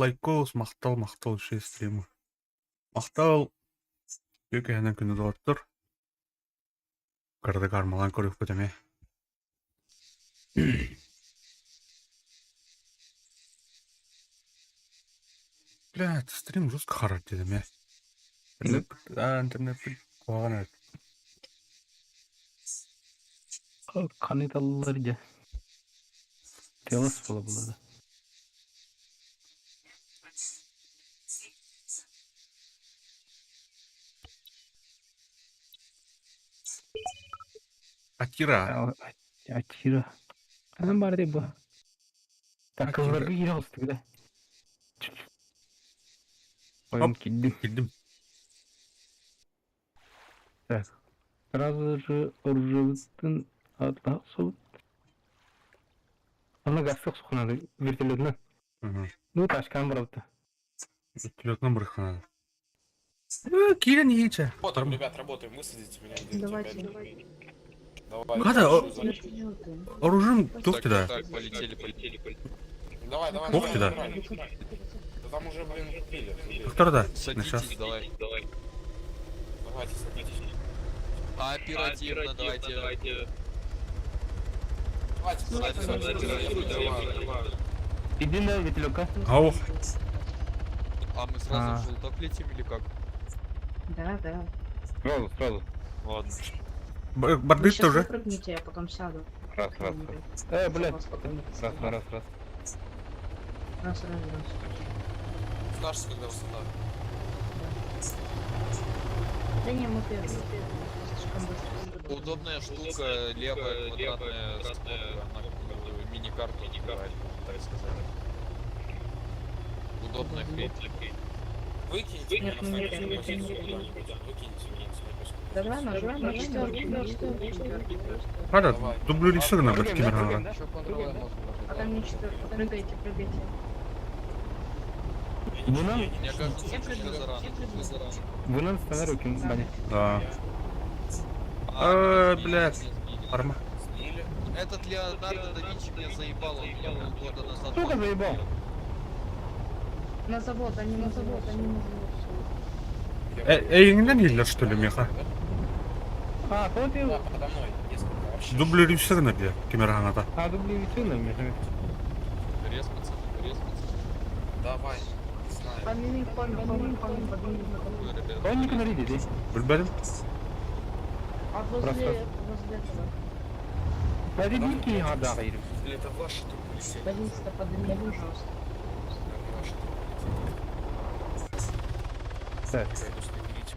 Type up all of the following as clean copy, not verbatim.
Лайкос, махтал, махтал үчүгэй стриму. Махтал үтүө киһинэн күнү доҕоттор. Кыратык армалаан көрүөхпүт эмиэ. Блядь, стрим жестко харар диэн эмиэ. Интернет куһаҕан эбит. Ханыталлар дьэ. Тыалас буола-буола. Акира. Акира. Ханан баар этэй бу? Такыларга киирэ оҕустук да. Ойон киирдим. Киирдим. Так. Сразу же оружиебытын атлаах Аны гастык сухунады вертолетынан. Ну, ташкан барабыта. Вертолетынан бырахханады. Киирэн иһиичэ. Работаем, ребят, работаем, высадите меня. Давайте. Давай. Хата, оружием туох да. Так, полетели, полетели, полетели. Давай, давай, Ух ты, да. давай. Да там уже, блин, купили. Доктор, да. Садитесь, давай. Давай. Давайте, садитесь. Оперативно, давайте. Давайте, давайте, давайте, давай. Иди на вертолетка. Ау. А мы сразу в желток летим или как? Да, да. Сразу, сразу. Ладно. Бардыт Сейчас тоже. выпрыгните, я потом сяду. Раз, раз, раз. Блядь. Раз, раз, раз. Раз, раз, раз. Скажете, когда высота. Да не, мы первые. Слишком быстро. Удобная штука, левая квадратная кнопка, она мини-карту открывает, так сказать. Удобная хрень. Выкиньте меня Нет, на мы не снайперскую первые. позицию куда-нибудь. Выкиньте меня на снайперскую Давай, позицию. нажимай на четверку, на четверку, просто. Хата, дублюрисыгна бір кемераға. Еще Ctrl-E можно А там не четверка, прыгайте, прыгайте. Вы нам, Мне кажется, Я чуть прыгну, зарано. я прыгну. Зарано. вы нам сценарий баня. Да. А, Блядь. меня сбили. Арма. Сбили. Этот Леонардо да Винчи меня заебал, он меня полгода назад. Сука, заебал. На завод, они на завод, они на завод. Эйиңнен еллер, что ли, меха? А, вот Да, подо мной несколько вообще. Дублюрисыгна бе кемераға. А, дублевичина, между. Рез, пацаны, рез, пацаны. Давай. Не знаю. Подними, подними, подними, подними. Ой, ребята. Он не нарidi здесь. Білбедім. А возле, Раз, раз. возле этого. Поднимите, а, да, Или это ваши трупы летели? Баллиста, подними, пожалуйста. Наверное, ваши трупы летели. Так. Пойду снайперить.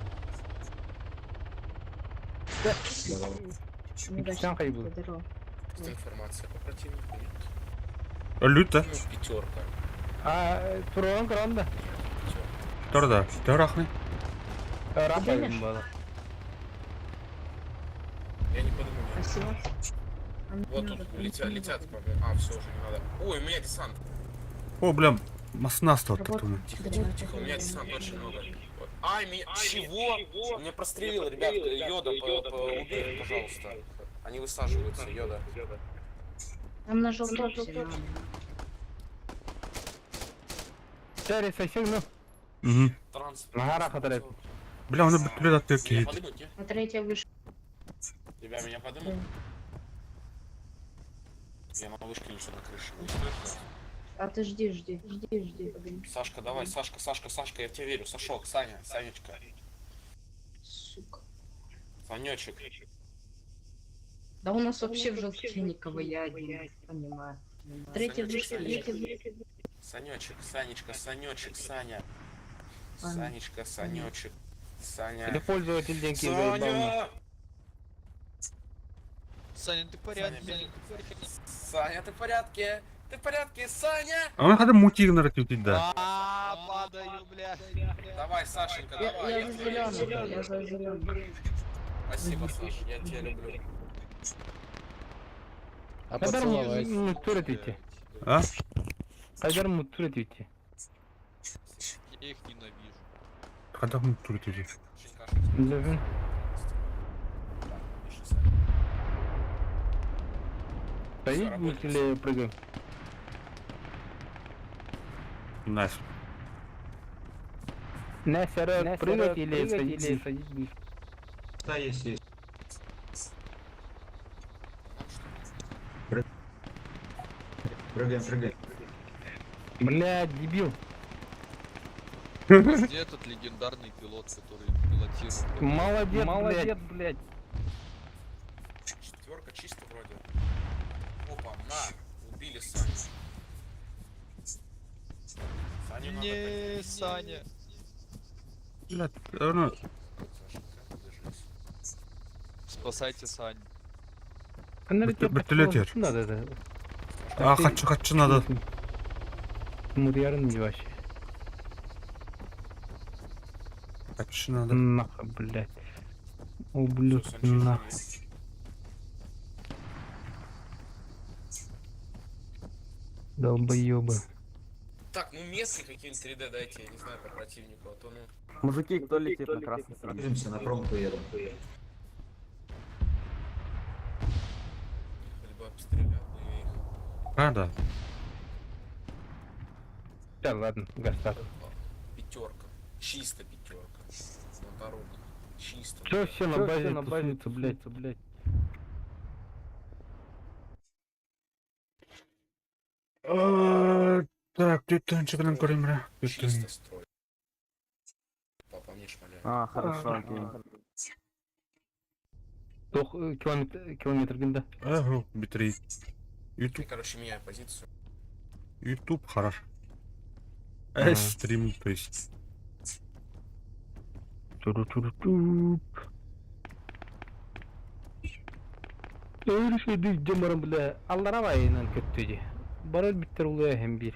Икстан хай был. Здорово. Есть информация по противнику? Нет. Люта. Ну, пятерка. А, турон кранда. Торда. Торахны. Рапа было. Я не подумал. Спасибо. А мне Вот надо тут там летят, не летят, надо. по-моему. А, все, уже не надо. Ой, у меня десант. О, бля, масна стал Работа. Тихо, тихо, тихо, у меня десант очень много. Вот. Ай, меня... Чего? Меня прострелил, ребят, Йода, убей, пожалуйста. Они высаживаются, Йода. Там на желтом все надо. Сәрі, сәсең, ну. Угу. Транспорт. Нагара хатарет. Бля, оны бітілет атты Меня кейт. подымут, не? На третьей вышке. Ребя, меня подымут? Я на вышке или что на крыше? Не стоит, А ты жди, жди, жди, жди. Погоди. да? Сашка, давай, Сашка, Сашка, Сашка, я в тебя верю. Сашок, Саня, Санечка. Сука. Санечек. Да у нас вообще в желтке никого, я один, понимаю. Третья Санечек, вышка, третья вышка. Санечек, Санечка, Санечек, Саня. Саня. Санечка, Санечек. Это Саня. пользователь деньги заебал. Саня! Саня, ты в порядке? Саня, Саня, ты в порядке? Ты в порядке, Саня? А он когда мутиг нарратив да. А, падаю, бля. Давай, Сашенька, Я, давай. я за тебя люблю. зеленым, я за зеленым. Спасибо, Саш, я тебя люблю. А Кайдар поцеловать? мутур етті. А? Кайдар мутур етті. Я их ненавижу. Когда мутур етті. Левин. Стоит или прыгаем? Найс. Не, сэрэ, прыгать или садить? Да, есть, есть. Прыгаем, прыгаем. Бля, дебил. Где этот легендарный пилот, который пилотирует? Молодец, молодец, блядь. Четверка чисто вроде. Опа, на, убили Саню. Саню надо Не, Саня. Бля, ну, поднять. Сашенька, держись. Спасайте Саню. Вертолет. Надо, да. А, хочу, хочу надо. Мурьярын не вообще. Хочу надо. Нахуй, блядь. Ублюдок, Всё, Санчо, нахуй. есть. Долбоёбы. Так, ну метки какие-нибудь 3D дайте, я не знаю, по противнику, а то ну... Мужики, кто летит на красный сидит? Движемся, на промку едем. Либо обстрелял бы я их. А, да. Да ладно, гастат. Пятерка. Чисто пятерка. На дорогах. Чисто. Чё все на базе на базе блядь, блядь. Так, түттен чыгынан көрем бля. Түттен. Чисто строй. Папа мне шмаляет. А, хорошо, окей. Тох километр километр гында. Ага, битрейт. Я, YouTube, короче, меняю позицию. YouTube хорош. Ага. Стрим, то есть. Туру-туру-туп. Өрүшөдү жоморон бля аллара байынан көттү. Барар биттер улуя hem bir.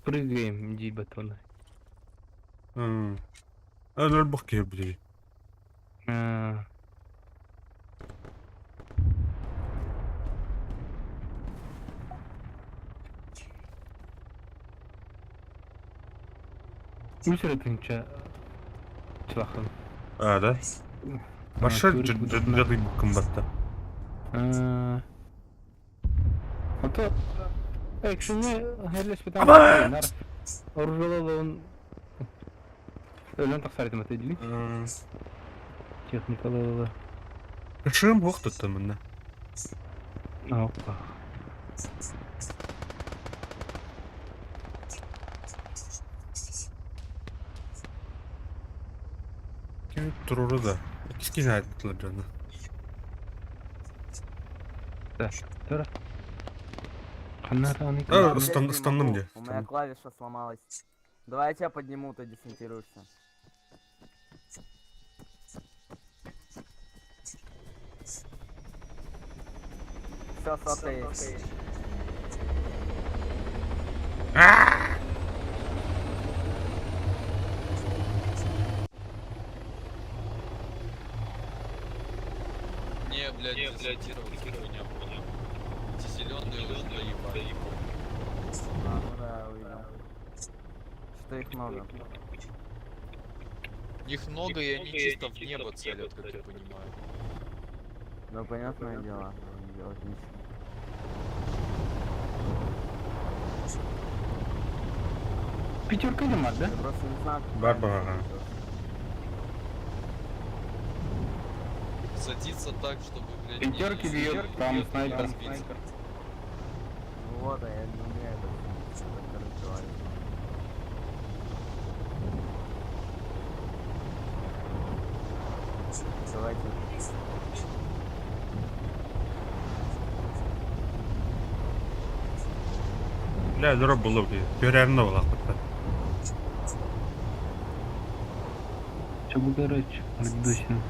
Прыгаем ди батона. Өлөр бох кеп били. Үсөрөтүнчө чылахын. А, да? Баша жадый кымбатта. Ото экшене херлеспетан нар оружололун өлөн тахсар этим атедили. Техникалары. Кышым ох туттан мында. Опа. Кем туруру да. Кискин айттылар жана. Да. Тура. Каната А, Подожди, не станным могу. где? У меня клавиша сломалась. Давай я тебя подниму, ты десантируешься. Все, сотка есть. Не, блядь, десантироваться хуйня была. Эти зеленые уже доебали. А, ну да, увидел. Что их много. Их много, и они чисто в небо целят, как я понимаю. Ну, понятное дело, делать нечего. Пятерка не бар, да? Я просто не знаю. как Бар баҕаҕа. Садиться так, чтобы, блядь, не- Пятерки бьет, там не снайпер. разбиться. Ну вот, а я не умею это так разговаривать. Давайте. Бля, дроп было б. Görevli olak. Чего короче, Дусин.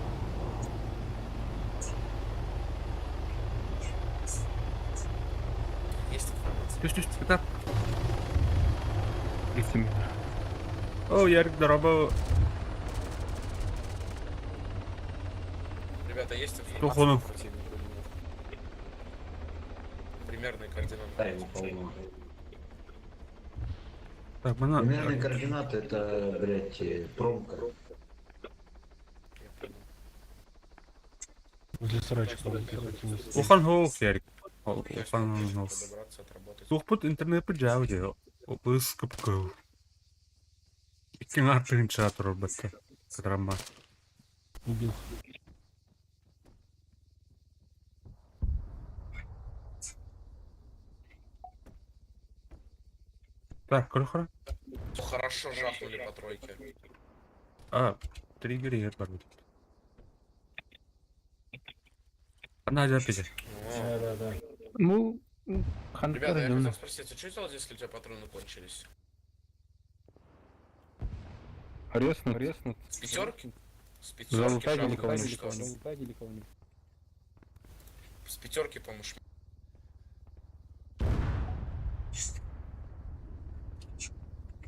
Есть информация? Түс түс кытап. 300 метров. О, Ярик дроба. Ребята, есть информация Тухону. по противнику или нет? Примерные координаты. Да, его полно. Так, мына Примерные координаты это, блядь, промка. Я понял. Возле сарайчика блядь, Ухан хоох Ярик. Я Ухан успел хоох. подобраться, отработать. Тухпут интернет жау же. Опыс кыпкыл. Икки артын чатыр бакка. Кадрама. Убил. Так, көрөхөр. Хорошо жахнули по тройке. А, триггер ер бар бит. Ана записи. О. Да, да, да. Ну, хан Ребята, я хотел спросить, а что делать, если у тебя патроны кончились? Резнут, резнут. С пятерки? С пятерки Залутать или жахнули, кого-нибудь? что? С пятерки, по-моему,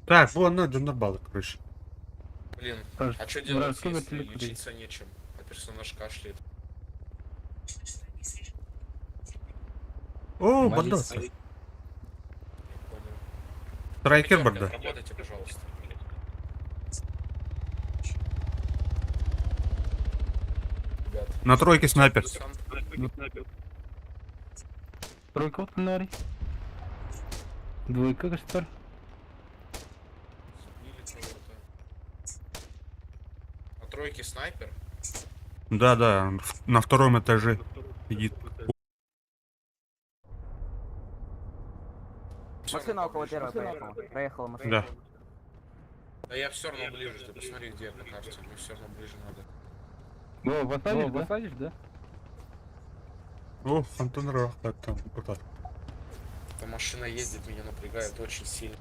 Так, бу ана жондар балык короче. Блин, Враж- а что делать, вражеской если вертолет. лечиться нечем, а персонаж кашляет? О, барда. Я понял. Трайкер Пятерки, барда. Отработайте, пожалуйста. Ребят, На тройке снайпер. десант. Тройка вот нари. Двойка костер. Сбили кого-то. На тройке снайпер? Да, да, он на втором этаже сидит. Всё Машина равно около поближе. первой проехала. Проехала машина. Да. Да я все равно ближе, ты посмотри, где я на карте. Мне все равно ближе надо. О, посадишь, да? Посадишь, да? О, Антон Рахат там. вот так. Эта машина ездит, меня напрягает очень сильно.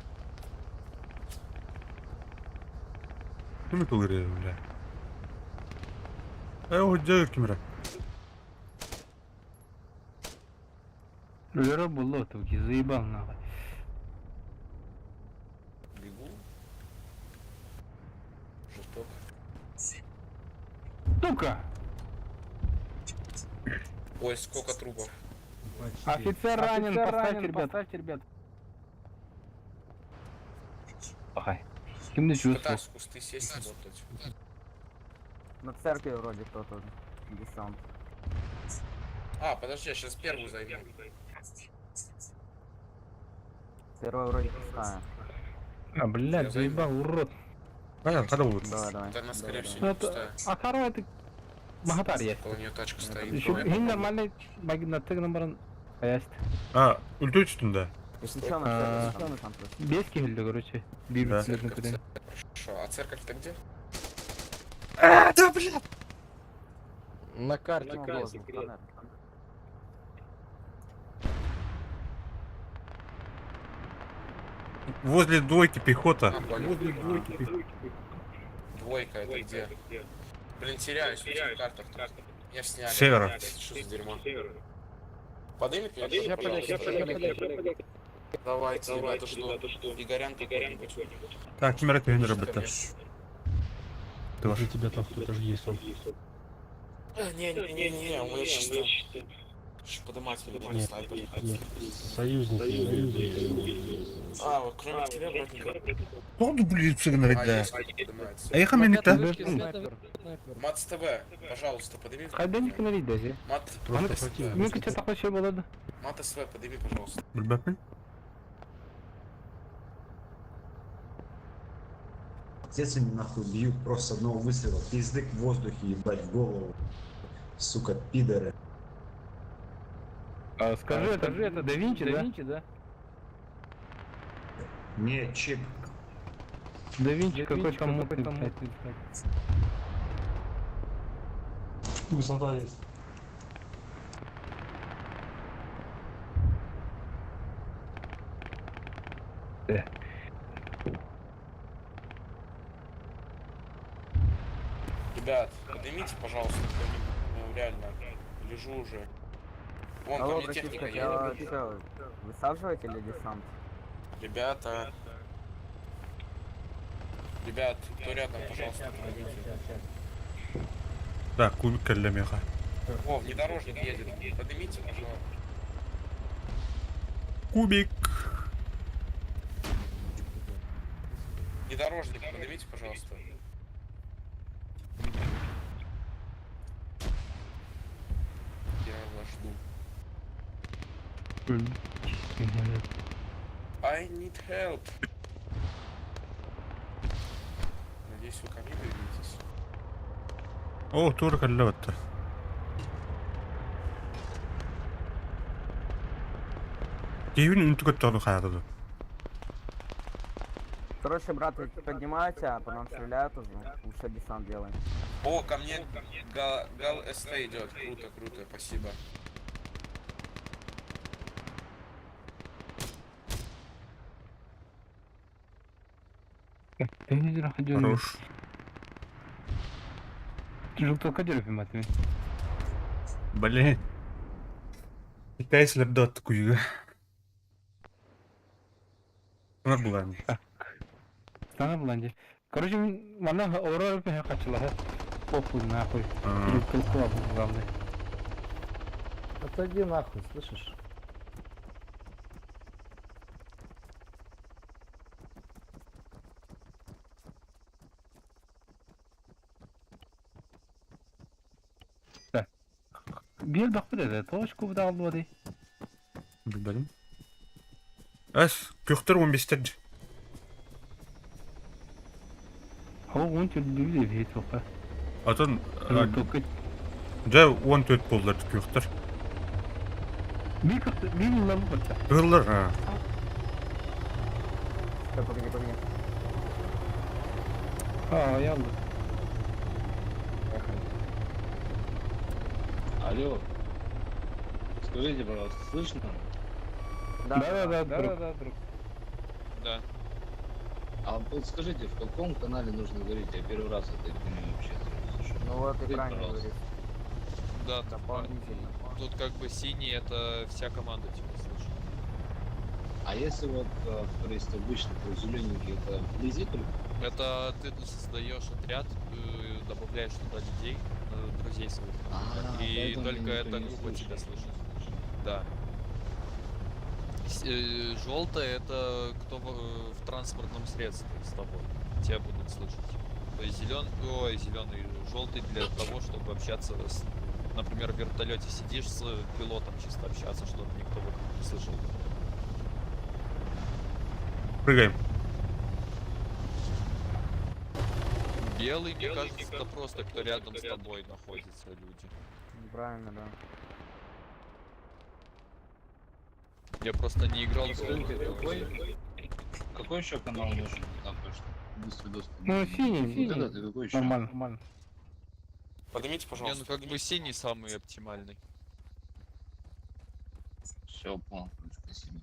Ким это бля? Эй, о, где камера? Лера было, таки заебал нахуй. Бегу. Жесток. Сука! Ой, сколько трупов. Офицер ранен, поставьте, ребят. Поставьте, ребят. Ага. Кем не чувствовал? Пытаюсь в кусты сесть, работать. На церкви вроде кто-то. Десант. А, подожди, я сейчас первую займу. Первая вроде пустая. А, блядь, заебал, урод. Понятно, когда будет? Давай, давай. Да она, скорее всего, Ну, не это- пустая. А второй это... Махатар есть. Около нее тачка стоит. Еще Давай хин попробуем. нормальный магнатык номерын есть. А, ульту үстінде. Если что, на А. церкви, там просто. Без кихилді, короче. Bir Да. церковь, Церковь, Хорошо, а церковь-то где? А, да, бля! На карте Ну, крест. вот, фонарь. Возле двойки пехота. А, понял. Возле двойки пехота. Двойка это где? Блин, теряюсь в этих картах. тут. Меня сняли. С севера. Блядь, Что за дерьмо? Подымет меня? Я кто-то, полег, пожалуйста? Давайте, ребята, жду. Игорян какой-нибудь. Так, камера кемер бітті. Ты ваш. Возле тебя там кто-то же есть. Он. Не-не-не, у меня чисто... Ещё Подымать или Нет, снайпер. нет. Союзники. Союзники. А, вот кроме тебя, брат, никого. Тоғды блин, цыган А, есть кто-то поднимается. А я менікті. Вышки снайпер. Мац ТВ, пожалуйста, подними. Хайден канали даже. Мат, Просто СВ. противник. Мен кача такой şey болады. Мат СВ, подними, пожалуйста. Білмеппін. Пиздец они нахуй бьют просто с одного выстрела. Пиздык в воздухе, ебать, в голову. Сука, пидоры. А, скажи, это, скажи, это да Винчи, да? Винчи, да? Не, чип. Да Винчи какой-то мутный, блядь. Высота есть. Ребят, поднимите, пожалуйста, кто-нибудь. Ну, реально, лежу уже. Вон, ко Алло, мне братишка, техника я едет. чё, высаживать или десант? Ребята. Ребят, кто рядом, пожалуйста, помогите. Да, кубик для меха. О, внедорожник едет. Поднимите, пожалуйста. Кубик. Внедорожник, поднимите, пожалуйста. Я вас жду. I need help. Надеюсь, вы ко мне вернетесь. О, тур каллаватта. Кевин үнтү көттөҕүн хаатады. Короче, брат, вы поднимаете, а по нам стреляют уже. Лучше десант делаем. О, ко мне Гал, Гал СТ идет. Круто, круто, спасибо. Хорош. Желтока деревья, мать. Блин. Китайцлер дат куйга. Она была. Сана буланди. Короче, мана орор пе качыла. Похуй нахуй. Желтока был главный. Отойди нахуй, слышишь? Бир бак биле, точку буда алды. Билбедим. Әс, көктөр 15-тер. О, он түрдүү деп хет тока. Атын Желтока. жа 14 болдыр көктөр. Бир көктө, бир улар бу. Кырлар. а. Стой, погоди, погоди. А, ялды. Поехали. Алло. Скажите, пожалуйста, слышно? Да, Да, да, да, друг. Да, друг. Да. А вот скажите, в каком канале нужно говорить? Я первый раз это вообще слышу. Ну вот и Скажите, правильно пожалуйста. говоришь. Да, там Дополнительно. Тут как бы синий это вся команда типа слышит. А если вот, то есть обычно, то зелененький, это вблизи только? Это ты создаешь отряд, добавляешь туда людей, друзей своих, например, А, и поэтому только меня эта никто не группа слышит. тебя слышит. Да. Желтое это кто в транспортном средстве с тобой. Тебя будут слышать. То есть зеленый, ой, зеленый, желтый для того, чтобы общаться с, например, в вертолете сидишь с пилотом чисто общаться, чтобы никто вокруг не слышал. Прыгаем. Белый, мне кажется, это просто кто рядом с тобой находится люди. Правильно, да. Я просто не играл в Скажите, золото. какой, какой еще канал нужен? Там, что быстрый доступ. Ну, синий, Вот синий. этот и какой еще? Нормально, нормально. Поднимите, Не, пожалуйста. ну как бы синий самый оптимальный. Все, понял, спасибо.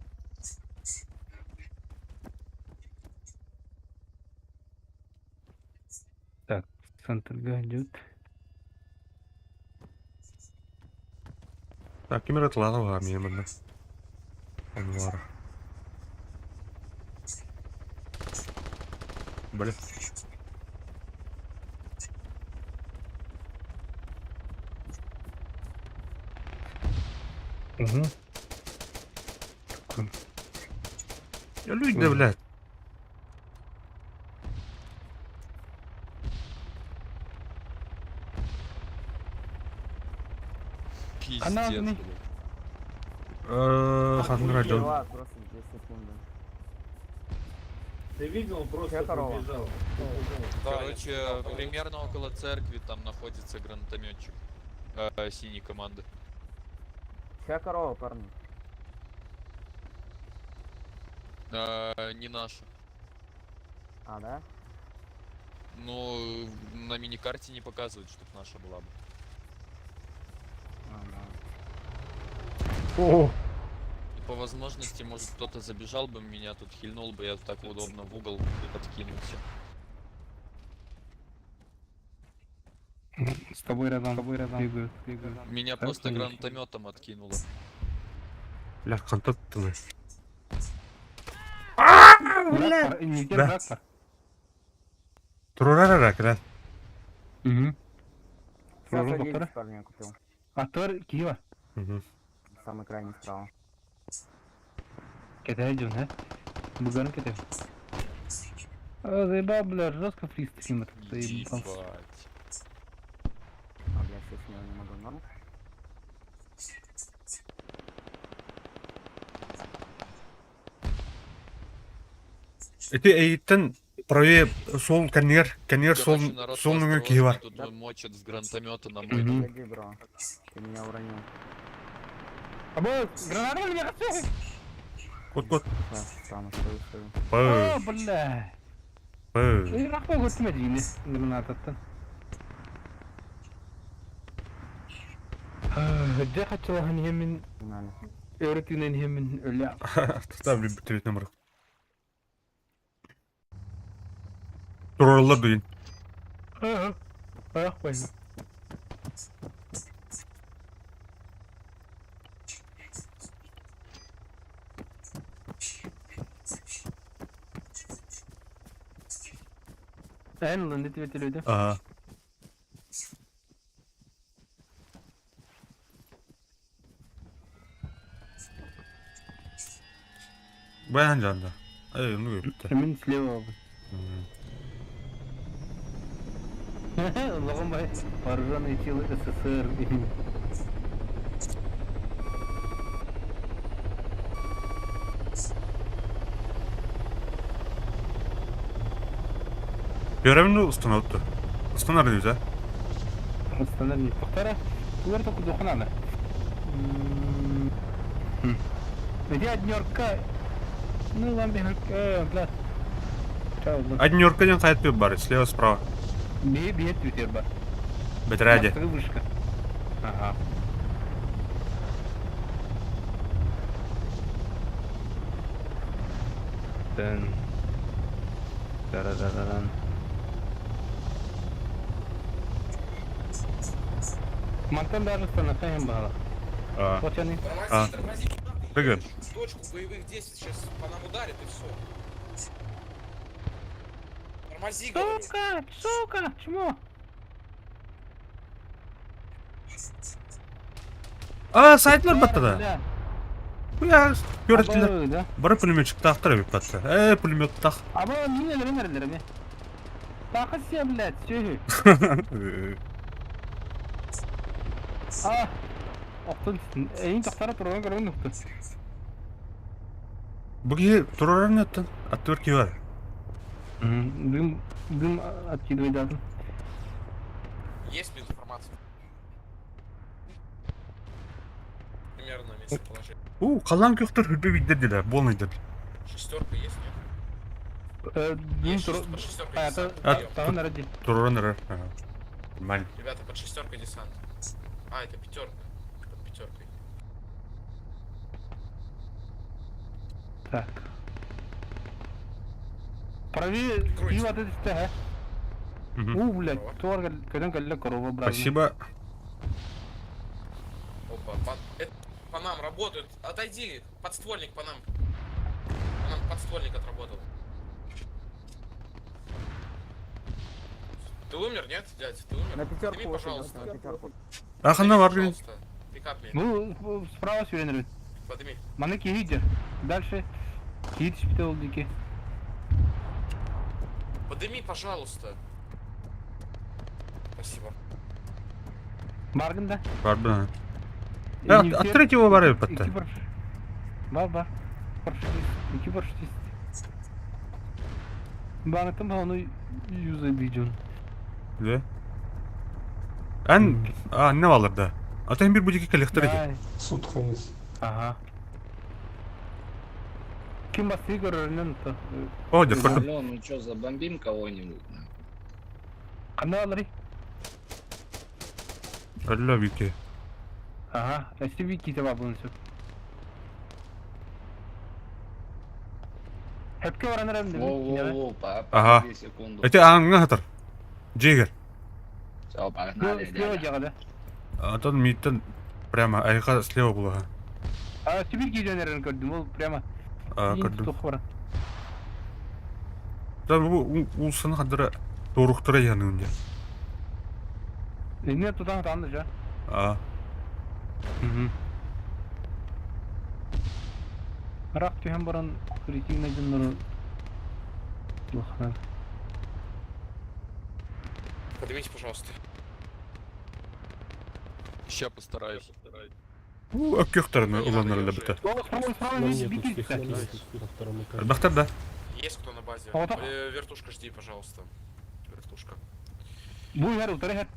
Так, центр Г идет. Так, кемер атланова мемына. Анвар. Блин. Угу. Я люди, блядь. Пиздец, Она блядь. Ханра Джон. Дела, просто 2 секунды. Ты видел, просто побежал. Да, я Короче, стрелял по примерно около церкви там находится гранатометчик синей команды. Чья корова, парни? Не наша. А, да? Но на миникарте не показывает, чтоб наша была бы. А, да. О, И по возможности, может, кто-то забежал бы, меня тут хильнул бы, я так удобно в угол откинулся. С тобой рядом, с тобой рядом бегают, бегают. Меня Так, просто конечно. гранатометом откинуло. бля, контакт-то. Бля! Не Да. трактор. Турарара, кра. Угу. Сейчас Прорвал один доктора? парни я купил. А тор Киева. Мгм. Самый крайний справа. Китай идем, да? Буган китай. А, заебал, бля, жестко фристрим этот заебал. Ебать. А, бля, сесть с него не могу. Норм? Эти эйттен правее сол канер, канер сол Короче, народ сол нүгө поосторожнее, киһи бар. Тут Да. мочат с гранатомета на мой Мгм. Погоди, бро. Ты меня уронил. А бо, граната меня хочу! Кот кот. Да, стану, стою, стою. Пы, О, бля! пы. Эй, рахма көтүмө дейин, гранататтан. Дэ хачылахан хемин, Погнали. өрөтүнен хемин өлө. Ставлю третий номер. Тураралар дүйін. Аяқ қойын. Эн лынды тибетелөдө. Ага. Баян жанда. Ай, ну өпті. Мен слева. Логомбай вооруженные силы СССР. Görevini установты. Устанар дейбиз, а? Установи. Повтора. Улар только духананы. Где однерка? Ну, вам бегак. Бля. Чао, бля. Однерка ден кайтып бар, слева справа. Бе, бе, твиттер бар. Бетерәде. Вышка. Ага. Тын. Тара-да-да-дан. Мантан даже станахаем бала. А, Вот они. Тормози, А. тормози. Куда ты Прыгай. едешь? В Точку боевых действий сейчас по нам ударит и все. Тормози, говорю. Сука! Сука! Чмо? А, сайтлар батты да. Бля. Бля, көрөттүлөр. Абы, да. Бары пулеметчик тактыр бит батты. Э, пулемет так. Абы, не нерлер ме. Тақы сен, блядь, сүйі. А! Оқтын, эйин тоқтара тұрған көрген ұқты. Буги тураран аттан. Аттыр бар. Дым, дым откидывай дадым. Есть ли информация? Примерно местоположение. У, калан көктөр хүрбе биддер дилер, болнойдер. Шестерка есть, нет? Дым Есть тур... под шестеркой А, десант. это... А, Прием. Тағын әрі Тураран эр. Нормально. Ребята, под шестеркой десант. А, это пятерка. Под пятеркой. Так. Правее, Прикройте. пиво от это, а? Мгм. У, блядь, туар көдөн кэллэ корова брат. Спасибо. Опа, по, это по нам работают. Отойди, подствольник по нам. По нам подствольник отработал. Ты умер, нет, дядь? Ты умер? На пятерку Подними, ушел, пожалуйста. на пятерку. Ахана бар Подними, гин. пожалуйста. Пикап мне. Ну, справа сүйренер. Подними. Маны киһи Дальше. Киһи түспүтэ ол дики. Подними, пожалуйста. Спасибо. Баргын да. Бар бу. От третьего бар бит батты. Бар бар. Парашютист. Iki парашютист. Баҕаттан ону юзайдыы дьон. Да? Эн анне балар да. А то бир будики коллектор эти. Сутка есть. Ага. Ким бастыы көрөрүнэн то. О, дед, көрдүм. Алло, ну чё, забомбим кого-нибудь? Ханна алары? Алло, Вики. Ага, эсти Вики таба буын сөп. Хепке баран эрем дemi? Воу-воу-воу, Ага. погоди секунду. Эти аңга хатар. Джигер. Все, погнали, Слева дядя. дьаҕада. Антон миттен прямо айга слева было. А Сибирь киирэн көрдүм, ол прямо. А, көрдүм. Тух баран. Да бу улсын хадыра торуктара янын дия. Инне тутан танды жа. А, Rak түһэн баран критигна дьоннору Лохнан. Поднимите, пожалуйста. Ща постараюсь. у өккөхтөрүн Не надо, уланнар я эле уже- бите. Ол справа справа Нам не нет бити. успеха, нам нет успеха на втором этаже. Бахтар да. Есть кто на базе? А вот так. Вертушка, жди, пожалуйста. Вертушка. Бу иһэр утары иһэр.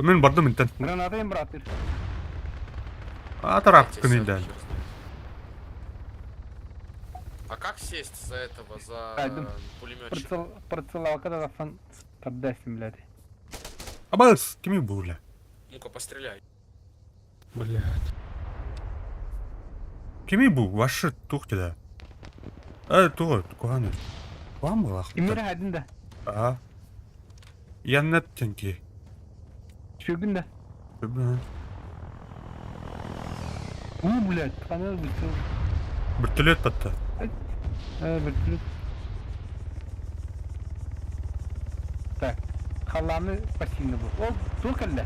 Мен бардым интен. Граната им братыр. А тарап Дайте кынын сяду, да. хер знает. А как сесть за этого, за Пойду. пулеметчика? Прицел прицелалка да сан тардесим, блядь. Абас, кими була? Ну-ка, постреляй. Блядь. Кими бу? Ваши тухти да. Э, туго, куханы. Куан была. Имир хадин да. А. Яннат тенки. Шөгүн да. У, блядь, хана выстрел. Вертолет татта. Э, вертолет. Так, халаны пассивно был. Ол тух әллә?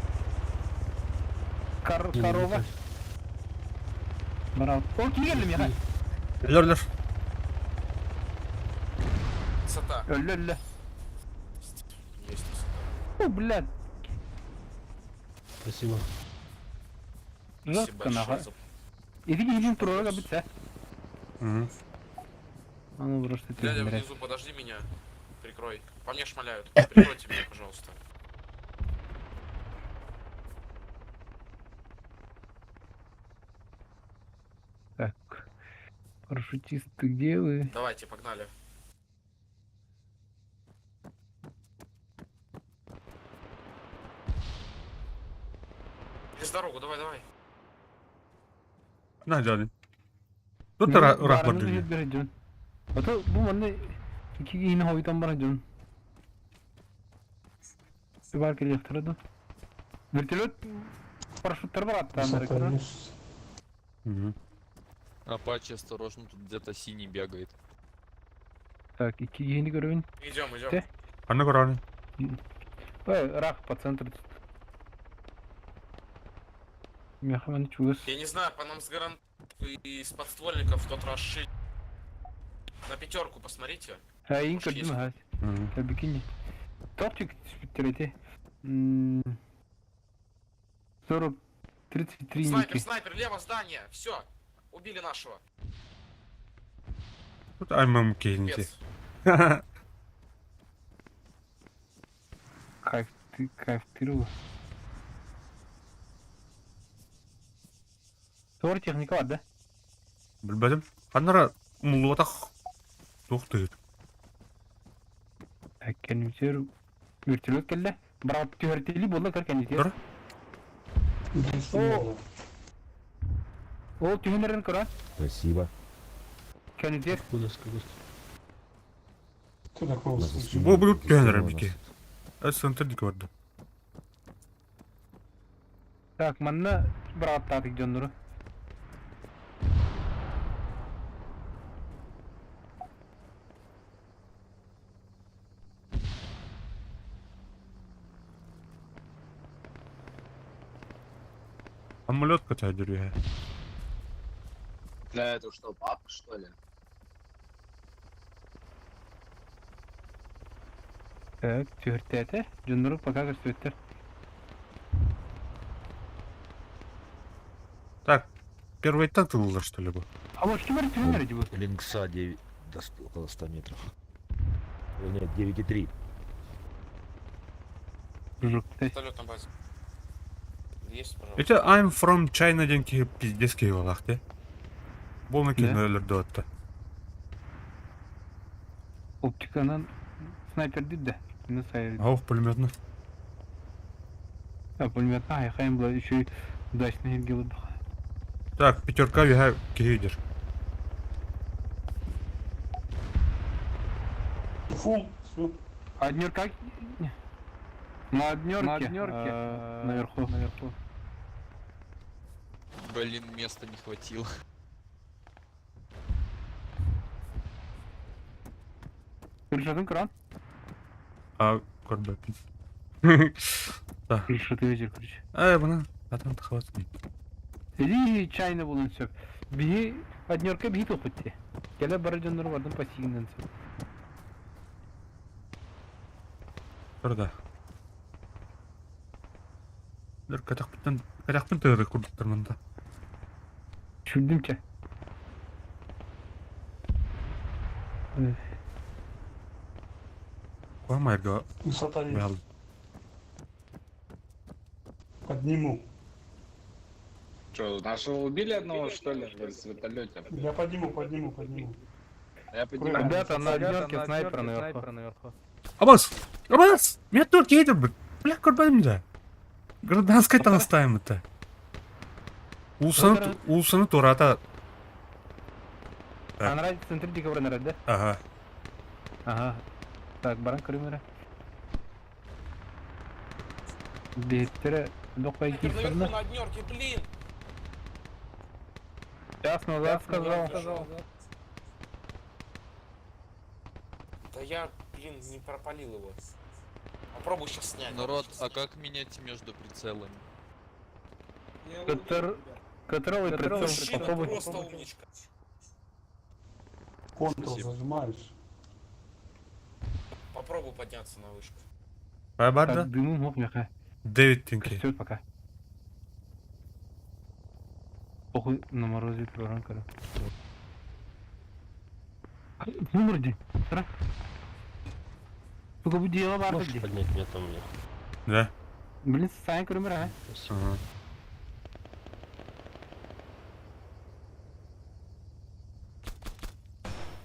Кар Не, не корова. летать. Барал. Ол килгәнле миңа. Лер лер. Высота. Өллө өллө. Есть высота. О, блядь. Спасибо. Жестко Спасибо большое нахуй. за Иди килгән турыга битсә. Угу. А ну просто ты. Дядя внизу, подожди меня. Прикрой. По мне шмаляют. Прикройте меня, пожалуйста. Так. Парашютисты, где вы? Давайте, погнали. Через дорогу, давай, давай. На жаны. Тут рах барды. Ото бу манны ики киһини хойутан баран дьон. Бар келиэхтэрэ да. Вертолет парашюттар бар аттааннары Высота көрө. минус. Угу. Апачи, осторожно, тут где-то синий бегает. Так, ики киһини көрөбүн. Идем, идем. Те? Аны көрәне. Ой, рах по центру. Мехаман чугас. Я не знаю, по нам с гаран и с подствольников тот расши. На пятерку посмотрите. Айн Может, есть? көрдүм хас. Угу. Бикини. Топчик түспүттэр 40 33 Снайпер, ники. снайпер, лево здание. Все. Убили нашего. Тут аймам кейнти. Пец. Кайф ты кайф тырыла. Тор техника бар да? Билбедим. Аннара муллатах тухты. Кенүтер вертолет келді. Бірақ түһәртели болды кір кенүтер. Тұр. Дальше О. можно. Ол түһенерін көра. Спасибо. Кенүтер. Откуда, с какой Кто такого Нас слышит? Бу бу кенер У нас бики. Э, центр дик барды. Так, манна бірақ татык жоннору. Самолет качай дүрү. Да это что, папа, что ли? Так, түһәртәте. Жоннору пока көрсөттер. Так, первый танк тылылар, что ли, бу? А может ким бар түһенер бу? Линкса 9 до около 100 метров. Нет, 9,3. Жук, Вертолет на базе. Есть, пожалуйста. Это I'm from China диэн киһи пиздец киһи буоллах дии. Буолна киһини өлөрдө отта. Оптиканан снайпер дит да. Не сайыр. Ох, пулеметно. А пулеметна хайхайм была еще и удачно гилы. Так, пятерка виха киһи идер. Фу, все. Однерка? На однерке. На однерке. Наверху. Наверху. Блин, места не хватило. Крышатын кран. А, көрбөппүн. Крышаты ветер, короче. Эй, бұны адам тахабатын. Иди чайны булын сөп. Биһи однерка биһи тохутти. Келе бары дьоннор бардым пассигинен сөп. Турда. Дыр катахпыттан катахпын тыыры курдуктар мында. Чүрдүм че. Куамайга Высота есть. бал. Подниму. Что, нашего убили одного, что ли, в вертолете? Я подниму, подниму, подниму. Я поднимаю. Ребята, на однерке снайпер наверху. Абас! Абас! Меня только едет, бля, көрбөдүм да. Гражданская таҥастаайм это. Улсаны улсаны турата. Так. Анра центр декабря нарад, да? Ага. Ага. Так, баран көрүмөрө. Беттере докой Снайпер наверху кийсерне. на однерке, блин! Час назад сказал. Да я, блин, не пропалил его. Попробуй сейчас снять. Народ, а как менять между прицелами? Котор... Которого прицел Мужчина, попробуй. просто умничка. Контрол Спасибо. зажимаешь. Попробуй подняться на вышку. Барда. Так, дымы мог меха. 9 тенге. Костер пока. Похуй на морозе баран көрө. Номер Тара. Только бу дело бар Можешь ди. поднять меня там? Мне? Да. Блин, сайын көрүмөр а. Ага.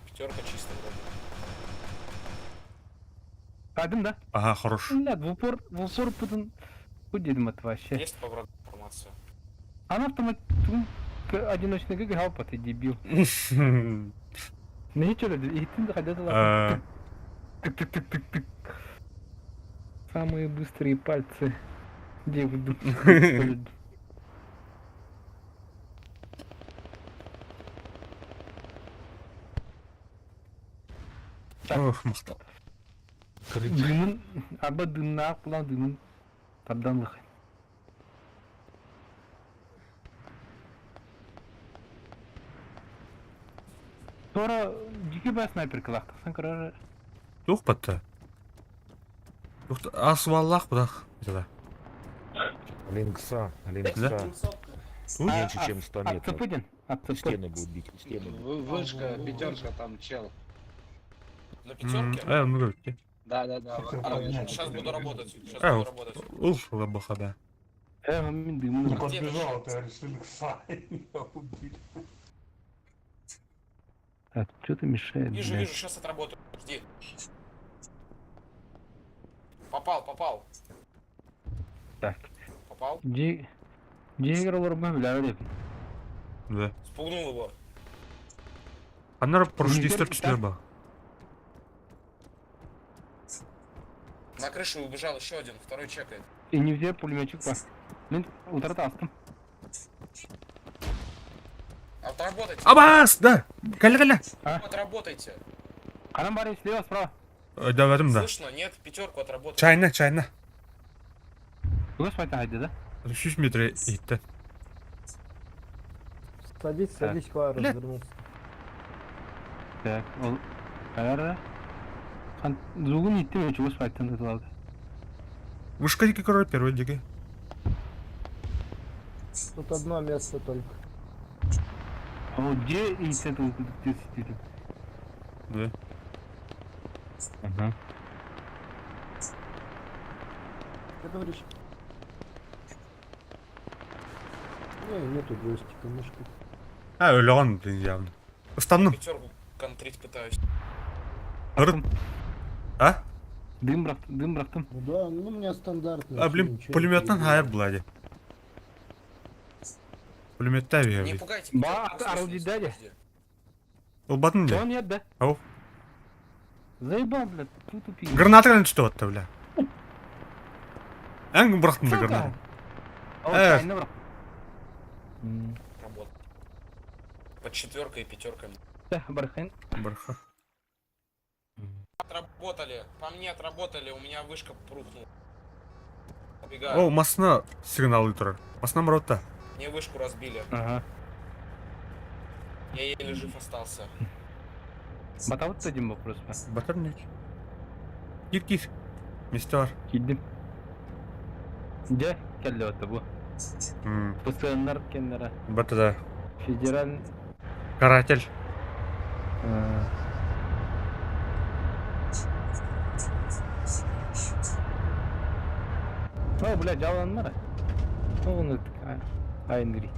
Пятерка чисто вроде. Кадым да? Ага, хорош. Нет, в упор потом дедим это вообще. Есть по врагу информация? Она автомат одиночный как галпа, ты дебил. Ну ничего, и ты хотел Э, Тык-тык-тык-тык-тык. Самые быстрые пальцы. Где вы думаете? Ох, махтал. Дымын, аба дымна кулан дымын. Табдан лых. Тора жеке бас снайпер кылақтықсан көрөр. Тух батта. Тух асваллах будах. Да. Линкса, линкса. Меньше, чем 100 метров. Ацепыден, ацепы. Стены будут бить, стены. Вышка, пятерка там, чел. На пятерке? Э, ну говорите. Да, да, да. Хотел вот там поднять. Сейчас буду работать. Сейчас Э, буду работать. Ух, лабаха, да. Э, мен дымын. Не Где подбежал, ты говоришь, линкса. Меня убили. Так, что ты мешает, Вижу, блядь? вижу, сейчас отработаю. Жди. Попал, попал. Так. Попал. Джи... Джиггер бля, бля. Да. Спугнул его. Анар прошли Нигер, степ ба. На крышу убежал еще один, второй чекает. И не взял пулеметчик па. Мен утарата астым. Отработайте. Абас, да. Каля, каля. Отработайте. Канам бар слева, справа. Даварым да. Слышно? Нет, пятерку отработайте. Чайна, чайна. Куда спать хайды, да? 300 метр итте. Садись, Так. садись, Клара, Бля. развернулся. Так, ол... Ара. Хан... Зугун итти мен чего спать там деді. Вышка дики король первый дики. Тут одно место только. Ол где итти тут сидит? Да. Ага. Ты говоришь? Не, нету джойстика, мышки. А, өлөҕүн, блин, явно. Ыстанным. Пятерку контрить пытаюсь. Ырыт. А? Дым бырахтым, дым бырахтым. Ну да, ну у меня стандартный. А, блин, пулеметтан хайыр була дии. Пулеметтаа Не биһэбит. пугайте. Ба, пятерку, арыл слышно, дядя. подожди. Ылбатын дии. Он нет, да? Ау. Заебал, блядь, тут тупи. Граната кэлэн түстэ батта, бля. Эн бырахтым да граната. Э. Э. Работа. Под четверкой и пятерками. Да, бархайн. Бырха. Отработали. По мне отработали, у меня вышка рухнула. Убегаю. О, масына сигналы турар. Масына моротта. Мне вышку разбили. Ага. Я еле жив остался. Батабыт да диэн вопрос ба. Батар не. Кир кир. Месте бар. Киирдим. Дьэ, кэллэ батта бу. М, ПСНнар кэннэрэ. Бата да. Федераль... Каратель. э, О, бля, дьаланнара. Ону айнри.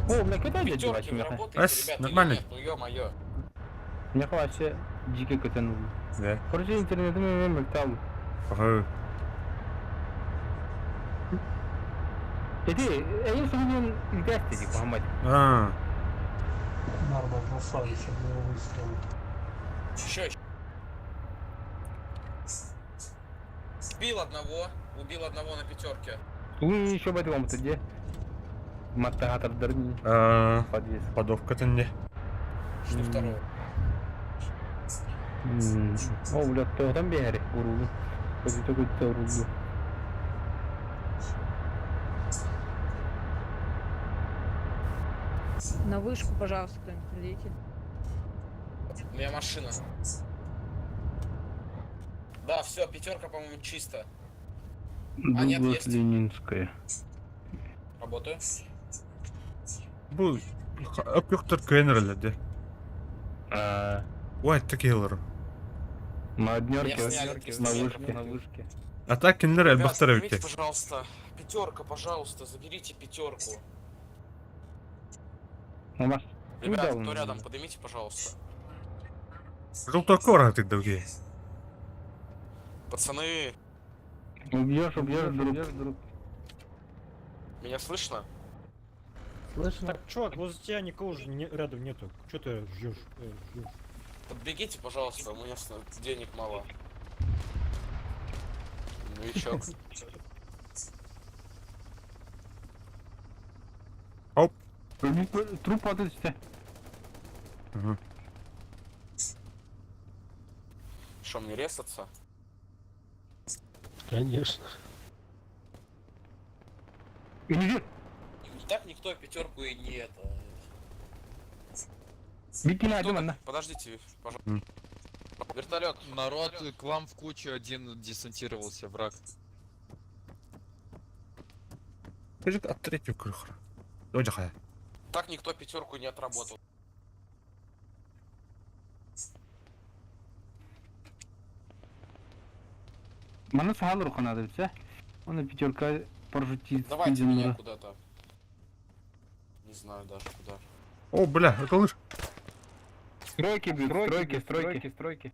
О, бля, куда дядя Пятерки вы Вася? работаете, Эс, ребята, или нормально. нет? Ну ё-моё. Мне вообще дико көтөн Да. Короче, интернетим мен мөлтал. Ага. Эти, эйин сонун илгәсте ди Мухаммад. А, Нормально, засады с одного выстрела. Еще, еще. Убил одного, убил одного на пятерке. Тугун еще байды вам где? Маттагатар а, подвес. подовка не. Жду второго. О, бля, тоғдан бері урулу. Көзі көтті урулу. На вышку, пожалуйста, кто-нибудь придите. У меня машина. Да, все, пятерка, по-моему, чисто. А, нет, Дуглас есть. Ленинская. Работаю. Бу өп көнер де. А, Ой, такие лор. на однерке, Меня сняли, на 300 вышке, метров. на вышке. А так кинилер Ребят, элбахтар поднимите, эбитте. пожалуйста. Пятерка, пожалуйста, заберите пятерку. Мамаш, Ребят, Куда кто он? рядом, поднимите, пожалуйста. Желтый кора ты другие. Пацаны, убьешь, убьешь, друг. Убьешь, друг. меня слышно? Слышно? Так, чувак, возле тебя никого уже не, рядом нету. Че ты ждешь? ждешь? Подбегите, пожалуйста, у меня денег мало. Новичок. Труп падает сюда. Что, мне резаться? Конечно. Иди, Так никто пятерку и не это. Бики на Кто один, так- на. Подождите, пожалуйста. М. Вертолет. Народ, к вам в кучу один десантировался, враг. Скажи, от третьего крыха. Ой, хая. Так никто пятерку не отработал. Мана сахал рухана все. Он на пятерка парашютист. Давайте меня куда-то. Не знаю даже куда. О, бля, это лыж. Стройки бьют, стройки, стройки, стройки.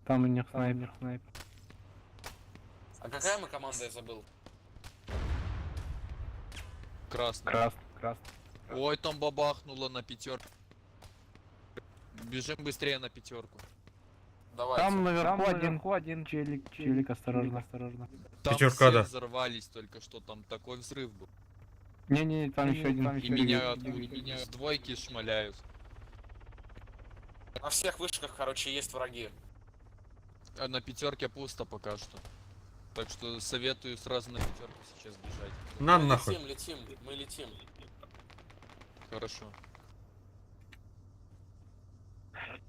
Там у них снайпер, снайпер. А какая мы команда, я забыл? Красный. Красный, красный. Ой, там бабахнуло на пятерку. Бежим быстрее на пятерку. Давайте. Там наверху один, один челик, челик, осторожно, осторожно. Там Пятерка, все да. взорвались только что, там такой взрыв был. Не-не, там еще один. И меня, меня с двойки шмаляют. На всех вышках, короче, есть враги. А на пятерке пусто пока что. Так что советую сразу на пятерку сейчас бежать. На Мы нахуй. Летим, летим, мы летим. Хорошо.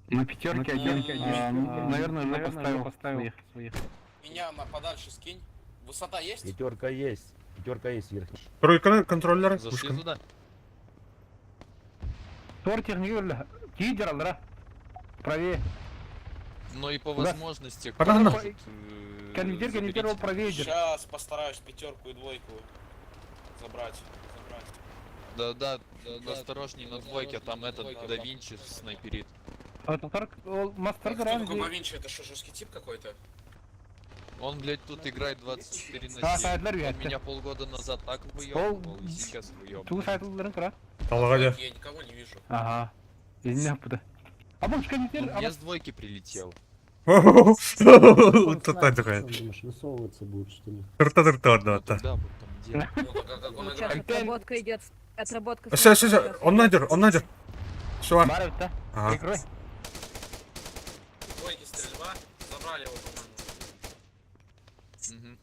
На пятерке один, а, ну, наверное, уже поставил своих. своих. Меня на подальше скинь. Высота есть? Пятерка есть. Пятерка есть верхний. Тройка контроллер. Зашли Вышка. туда? Тор техника Кидер, да? Правее. Но и по Да. возможности, кто Погнали. может, Конвейер, конвейер, заберите. проведер. Сейчас постараюсь пятерку и двойку забрать. Забрать. Да, да, да, осторожней на двойке, там этот да Винчи снайперит. Мастер Кто такой Бавинчи? Это что, жесткий тип какой-то? Он, блядь, тут играет 24 на А, 7. сайдлар Он üyette. меня полгода назад так выебывал и сейчас Тугу выебывает. сайтларын кыра. Талға де. Я никого не вижу. Ага. Изне буда. Абы конвейер, Он мне с двойки прилетел. Тут такая. Думаешь, высовываться будет, что ли? Тырта тырта Ну орда. тогда вот там где? Ну, так, а как он Сейчас играет? отработка идет. Отработка. Все, все, все, он найдер, он найдер. Все. Бар да. Ага. Прикрой. Двойки стрельба. Забрали его, по-моему.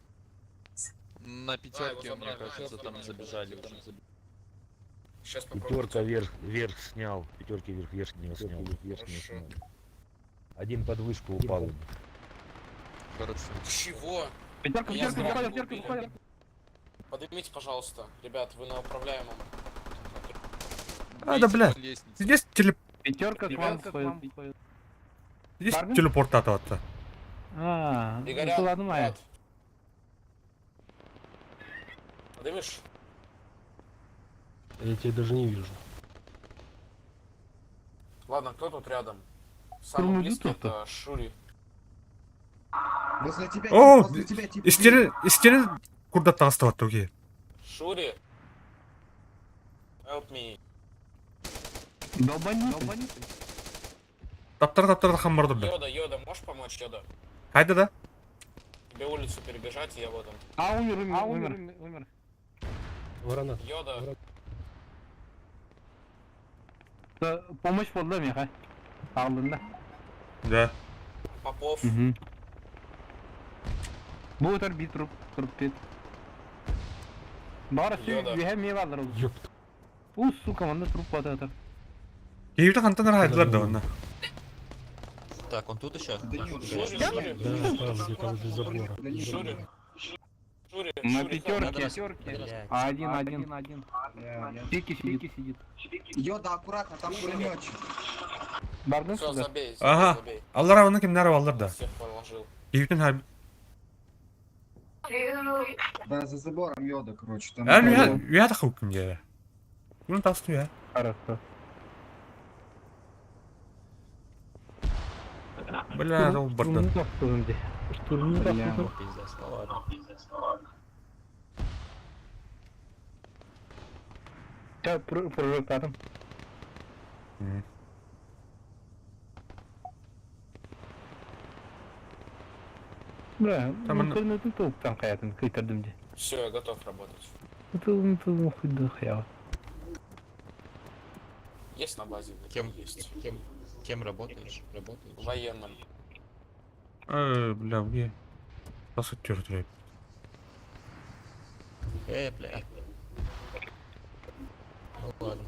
Мгм. На пятерке, мне забрали, кажется, его там забрали. забежали уже. Сейчас попробую. Пятерка вверх, вверх снял. Пятерки вверх, верхнего снял. Верхнего Хорошо. снял. Один под вышку упал. Хорошо. Чего? Пятерка, Меня пятерка, справа выходит, пятерка, убили. выходит. Поднимите, пожалуйста. Ребят, вы на управляемом. А, да, Бейте бля. по лестнице. Здесь телеп... Пятерка к вам сходит. Здесь Бармен? телепортат атты. А, Игорян, ладно, моя. брат. Поднимешь? Я тебя даже не вижу. Ладно, кто тут рядом? Самый Курму близкий тут-то. это Шури. Возле тебя, О, возле тебя тип. Истерин, истерин курда тастап туги. Шури! Help me. Долбанутый. Таптар таптар хан бар да. Йода, Йода, можешь помочь, Йода? Хайда да. Тебе улицу перебежать, и я вот он. А, умер, умер, умер, умер. Гранат. Йода, Да, Помощь болды меха. Алдында. Да. Попов. Угу. Бу өтөр бит туруп, туруп бит. Бары Йода. сүй, ме балдар ол. Ёпта. У, сука, манда туруп бата атар. Кейбір хантан хайдылар да онна. Так, он тут еще? Шури, Шури, Да, там где-то возле забора. Шури. Шури, На Шури, пятерке. А, один, один, один. Пики сидит. сидит. Йода, аккуратно, там пулеметчик. Бардың Все, сюда. забей, забей, Ага. забей. Аллар оны кимнәр алар да. Всех положил. Кейбір хай. Да, за забором Йода, короче. Там Әм я я да хукм я. Bunu тастı ya. Хорошо. Бля, ол барды. Штурмны тастым де. Штурмны тастым. Пиздец, ну ладно. Я прожектатым. Бля, Там она- интернеттің толықтан қаятын күйтердім де. Все, я готов работать. Тыл хуйды хаял. Есть на базе? Кем? Есть. Кем, кем работаешь? Работаешь? Военным. Э, бля, мне. Nasıl türdü? Бля. Ну ладно.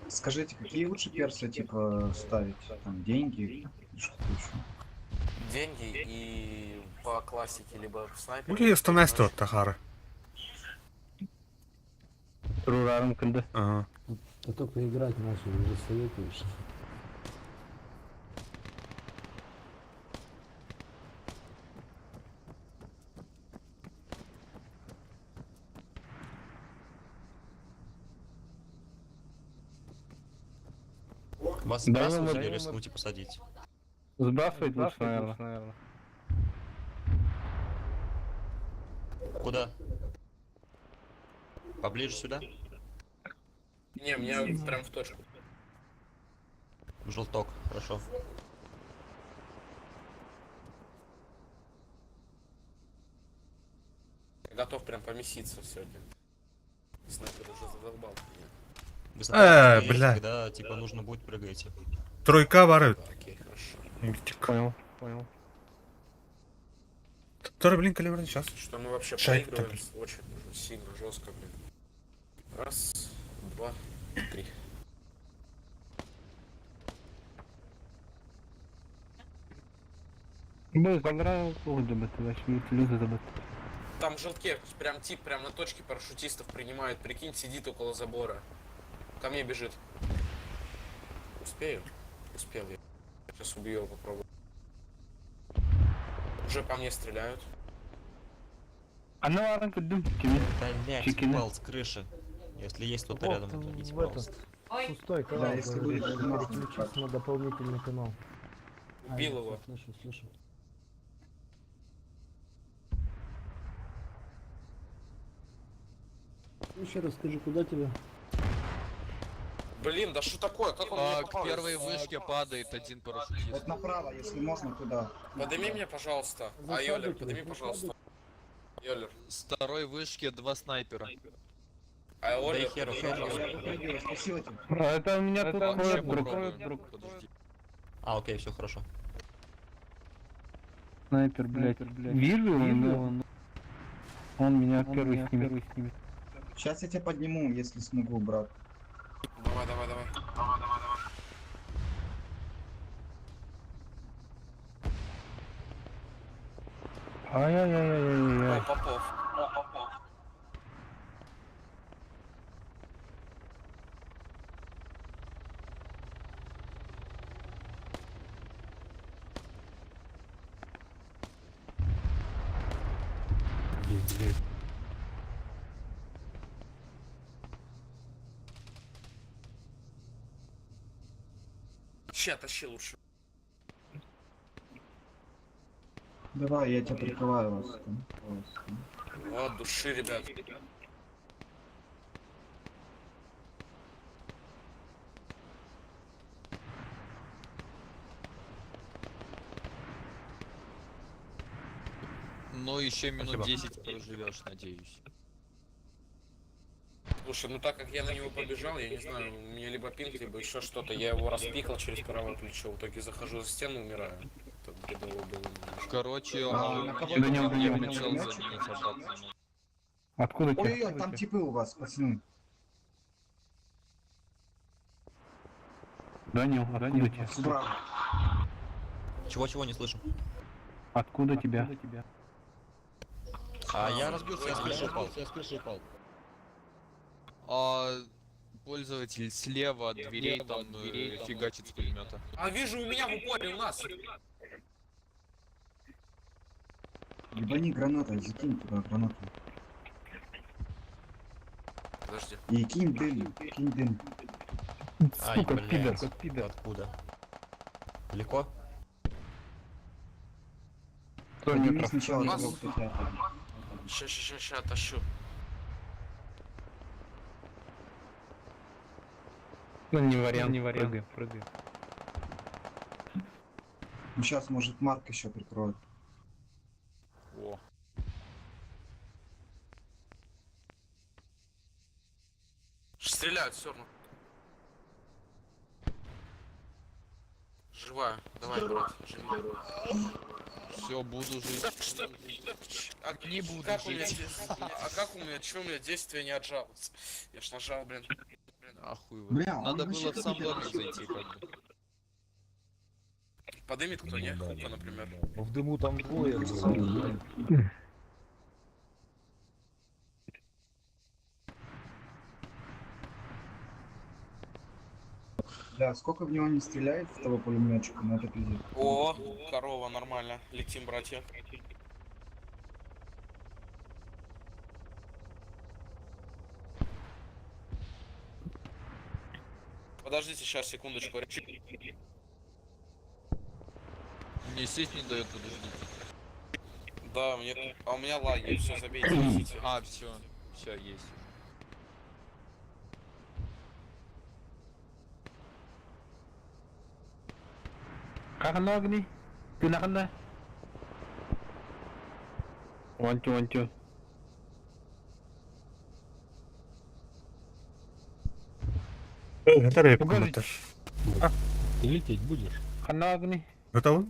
Скажите, какие лучше персы, типа, ставить? Там деньги, что-то еще. Деньги и по классике, либо в снайпер. Бу станайсты тахары. Тұрурарым күнді. Ага. Да только играть начали, уже советуешь. Вас Да, сбрасывать ну, или рискнуть и посадить? Сбрасывать лучше, наверное. Куда? Поближе сюда? Не, мне прям в точку. В желток, хорошо. Я готов прям помеситься сегодня. Снайпер уже задолбал меня. Высота есть, Бля. Когда типа нужно будет, прыгайте. Тройка бары. Окей, хорошо. Мультик. Понял, понял. Который, блин, калибр сейчас. Что мы вообще Шайк проигрываем очень уже сильно, жестко, блин. Раз, два, три. Бұл залдыра оғы бітті, вообще плюсы бітті. Там в желтке прям тип прям на точке парашютистов принимает. Прикинь, сидит около забора. Ко мне бежит. Успею? Успел я. Сейчас убью его, попробую. Уже по мне стреляют. Аны баарын көрдүм. Кими? Блять, Чекины. упал с крыши. Если есть кто-то Вот рядом, отвлеките, в этот пожалуйста. пустой канал, Да, если говорит, будет возможность. переключись на дополнительный канал. А, Убил я его. всё Слышу, слышу. Еще раз скажи, куда тебя? Блин, да что такое? Как он мне А, к попал? первой вышке падает один парашютист. Вот направо, если можно, туда. Подними меня, пожалуйста. А, Засаду Йолер, тебе, подними, засаду. пожалуйста. Йолер. С второй вышки два снайпера. А, Да и Йолер, херу, подними, херу. пожалуйста. Я выходил, спасибо тебе. А, Это у меня тут Вообще ходит друг. попробуем. Подожди. А, окей, все хорошо. Снайпер, блядь. Вижу его, но он меня первый снимет. Сейчас я тебя подниму, если смогу, брат. Давай, давай, давай. Давай, давай, давай. Ай-яй-яй-яй-яй. О, Попов. О, Попов. Блядь. Ща, тащи лучше. Давай, я тебя прикрываю вас там. От души, ребят. Ну, еще минут Спасибо. 10 проживешь, надеюсь. Слушай, ну так как я на него побежал, я не знаю, у меня либо пинг, либо еще что-то. Я его распикал через правое плечо. В итоге захожу за стену, умираю. Это бредово было немножко. Короче, А, а, на кого мне ты мне там? прицел Пулеметчик? заменить обратно. Откуда тебя? Ой-ой-ой, там типы у вас, пацаны. Данил, откуда тебя? Справа. Чего-чего не слышу. Откуда тебя? А я разбился, я с крыши упал. Я с крыши упал. А, пользователь слева от дверей там фигачит с пулемета. А вижу, у меня в упоре у нас. Ебани гранатой, закинь туда гранату. Подожди. И кинь дым, кинь дым. Ай, Сука, пидор, блядь. пидор. Откуда? Далеко? 100 Подними метров. сначала У нас- того, кто тебя. Ща, ща, ща, ща, тащу. Ну, не вариант, не вариант. Прыгай, прыгай. Ну сейчас, может, Марк еще прикроет. О. Стреляют все равно. Живая. Давай, брат, живи. Все, буду жить. Да что? А Не буду как у меня жить. А как у меня, чё у меня действие не отжалось? Я ж нажал, блин. Ахуй. Бля, он Надо вообще было в сам какой-то домик зайти как бы. Подымет кто, не? Хука, например. Ну, в дыму там двое было. Да, сколько в него не стреляет, в того пулеметчика, ну это пиздец. О, корова, нормально. Летим, братья. Подождите, сейчас, секундочку. Мне сесть не дает, подождите. Да, мне... А у меня лаги, все, забейте, летите. А, все, все, есть. Как огни? Ты на хана? One, two, one, two. Это Ты лететь будешь? Хана огни. Готовы?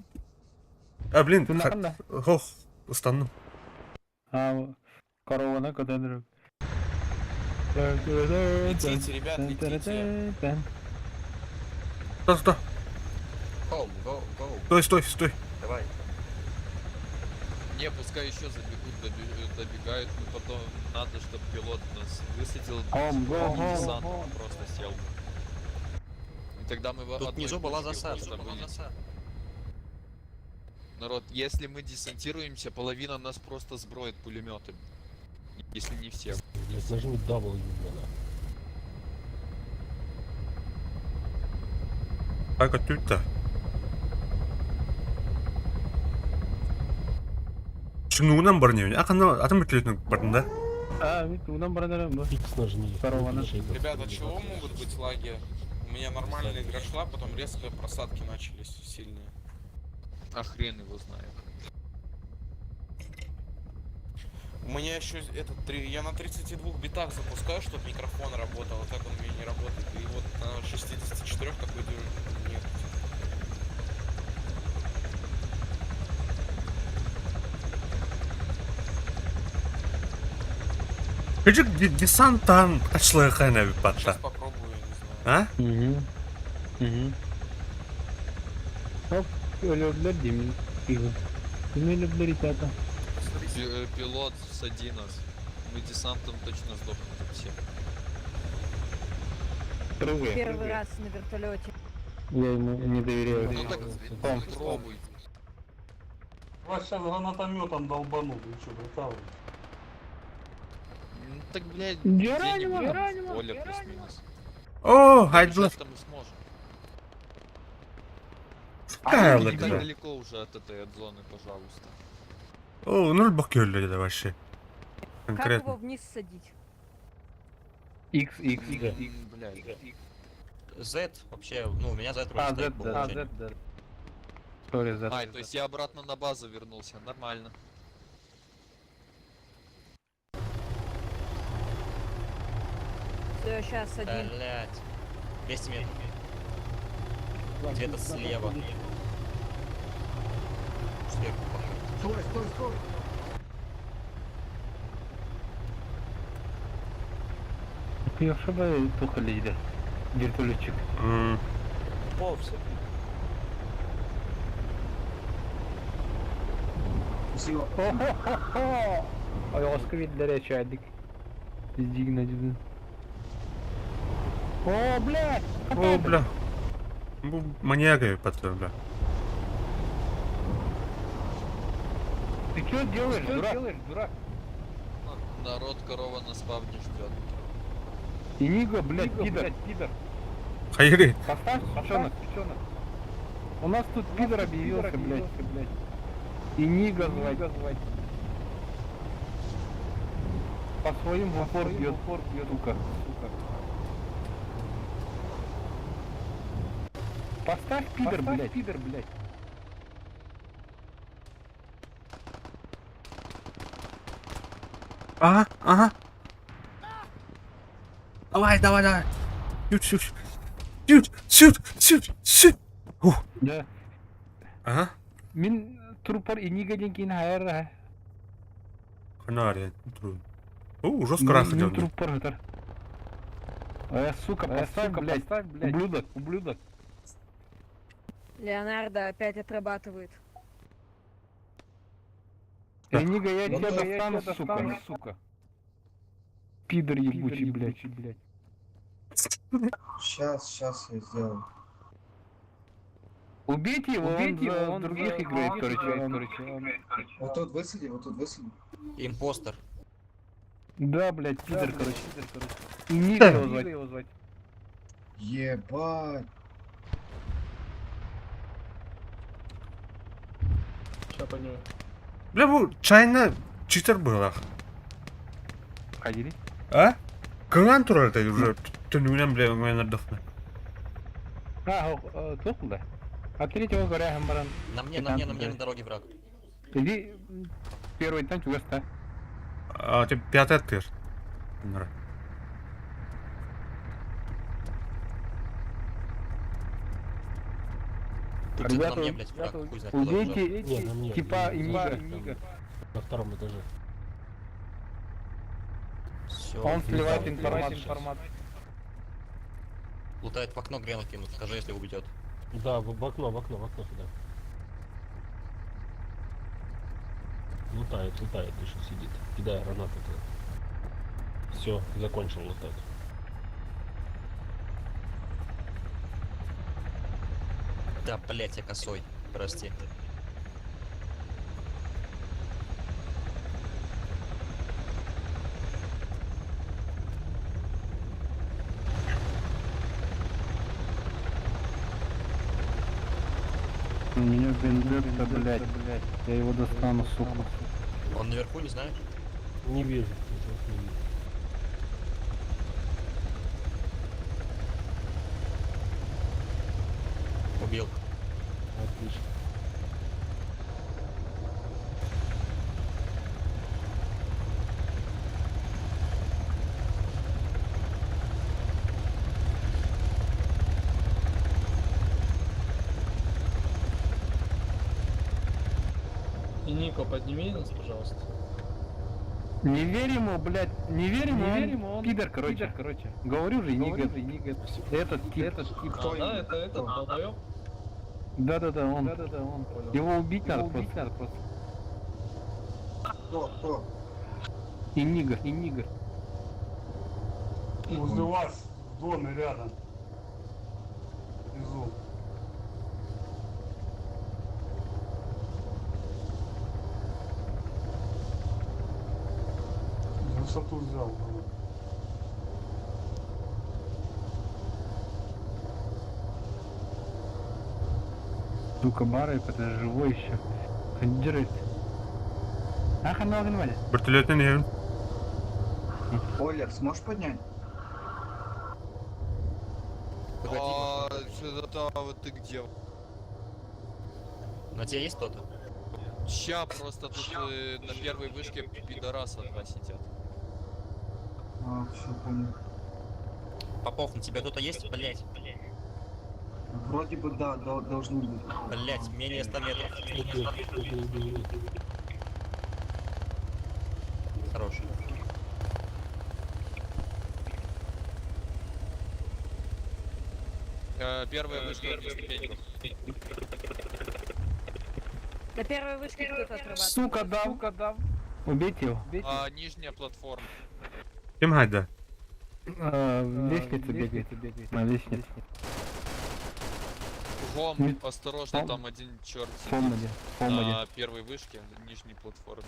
А, блин, Ты на хана? Ох, устану. А, корова на когда друг. Летите, ребят, летите. Сюда, сюда. Go, go, go. Стой, стой, стой. Давай. Не, пускай еще забегут, добегают, но потом надо, чтобы пилот нас высадил, Home, go, и home. десант просто сел. И тогда мы в Тут одной внизу была кучке засада. просто вылетим. Народ, если мы десантируемся, половина нас просто сброит пулеметами. Если не все. Блядь, нажми W, бля. Aika tyttö. Шыңнуынан бар не? Ақында атым бітілетін бардың да? А, мин тугунан баран бу. X нажми. Второго Ребята, чего могут быть лаги? У меня нормальная игра шла, потом резко просадки начались сильные. А хрен его знает. У меня еще этот, я на 32 битах запускаю, чтобы микрофон работал, а так он у меня не работает. И вот на 64 такой нет. Кыжык десанттан ачлығы қайна біп Сейчас батта. попробую, я не знаю. А? Угу. Угу. Оп, өлөрдүлөр деймин. Ким өлөрдүлөр ребята? Пилот, сади нас. Мы десантом точно сдохнем тут все. Прыгай. Первый раз на вертолете. Я ему не доверяю. Ну так Том. пробуй. Вас сейчас гранатометом долбанут, вы что, братан? Ну так, блядь, Геронимо, где-нибудь Геронимо, в поле плюс-минус. О, хайдла. Бежать там мы сможем. Кайлы Не так да. далеко уже от этой от зоны, пожалуйста. О, нөл бок келді да вообще. Как его Конкретно. вниз садить? X, X, X, X. Блядь. Z вообще, ну, у меня Z А, вроде Z, стоит по да. А, умолчанию. Z, да. Сори, Z. А, то есть я обратно на базу вернулся, нормально. Все, сейчас один. Блять. 200 метров. Где-то слева. Сверху, походу. Стой, стой, стой! Яхшы тухали вертолетчик. Спасибо. О-хо-хо-хо! Ойоска видлер чайдик. Издигнать. О, блядь! О, бля. Бу маньяк потом, бля. Ты что делаешь, дурак? делаешь, дурак? Народ корова на спавне ждет. Иниго, блядь, пидор. пидор. Хайри. Поставь, сучонок, сучонок. У нас тут пидор объявился, блядь. блядь. Иниго звать. звать. По своим в упор бьет, бьет, сука. сука. Поставь пидор, блядь. пидор, блядь. Ага, ага. Давай, давай, давай. Shoot, shoot, shoot, shoot, shoot, shoot. Ух. Да. Ага. Мин трупар Иниго диэн киин хайар. Ханария. О, жестко рах Мин идет. трупар хатар. Сука, поставь, блядь, блядь. Ублюдок, ублюдок. Леонардо опять отрабатывает. Да. Иниго, я Ну тебя то- достану, сука, сука. Пидор ебучий, блядь, блядь. Сейчас, сейчас я сделаю. Убейте его, Убейте он его, за он других за играет, других короче, играет, он- короче, он- Вот тут высади, вот тут высади. Импостер. Да, блядь, пидор, короче. Иниго Да. его звать. его звать. Ебать. Сейчас подниму. Бля, бу чайна читер был. Ходили? А? Кыңан турар да уже түнүнөн бля мен отдохну. А, тухло. А третьего говоря, баран. На мне, на мне, на мне на дороге враг. Иди первый танк угаста. А тебе пятый тыр. Нра. Тут где-то на Ребята, мне, блядь, враг. Хуй знает, куда убежал. Убейте Не, на мне. типа Не, Иниго. На втором этаже. Все. Он сливает Летал, информацию. сейчас. Лутает в окно грену кинут. Скажи, если убьет. Да, в окно, в окно, в окно сюда. Лутает, лутает, еще сидит. Кидая гранаты туда. Все, закончил лутать. Да, блядь, я косой. Прости. У меня вендетта, блядь. Я его достану, сука. Он наверху, не знаешь? Не вижу. Не вижу. Убил. Отлично. И Нико, подними нас, пожалуйста. Не верь ему, блядь, не верь ему, не верь ему, он пидор, короче. Пидор, короче. Говорю же, Нига, этот тип, этот тип. А, да, это этот, долбоёб? Да-да-да, он. Да-да-да, он. Его убить надо просто. надо просто. Кто, кто? И Нига, и Нига. Возле вас в доме рядом. Внизу. Высоту взял. да. Сука, Барык, это же живой еще. Держит. Ах, она Валя. Вертолетный не Оля, сможешь поднять? Погоди. А, что-то вот ты где? На тебе есть кто-то? Ща просто тут на первой вышке пидораса два сидят. А, все, понял. Попов, на тебя кто-то есть? Блять. Вроде бы да, должны быть. Блять, менее 100 метров. Убил, убил, убил, убил. Хорош. Первая вышка на ступеньках. На первой вышке кто-то отрабатывает. Сука, дал. Сука, дал. Убейте его. А, нижняя платформа. Ким хайда? Лестница бегает. На лестнице. Гом, Не- осторожно, Пом- там один черт сидит. Помоди, помоди. На первой вышке, нижней платформе.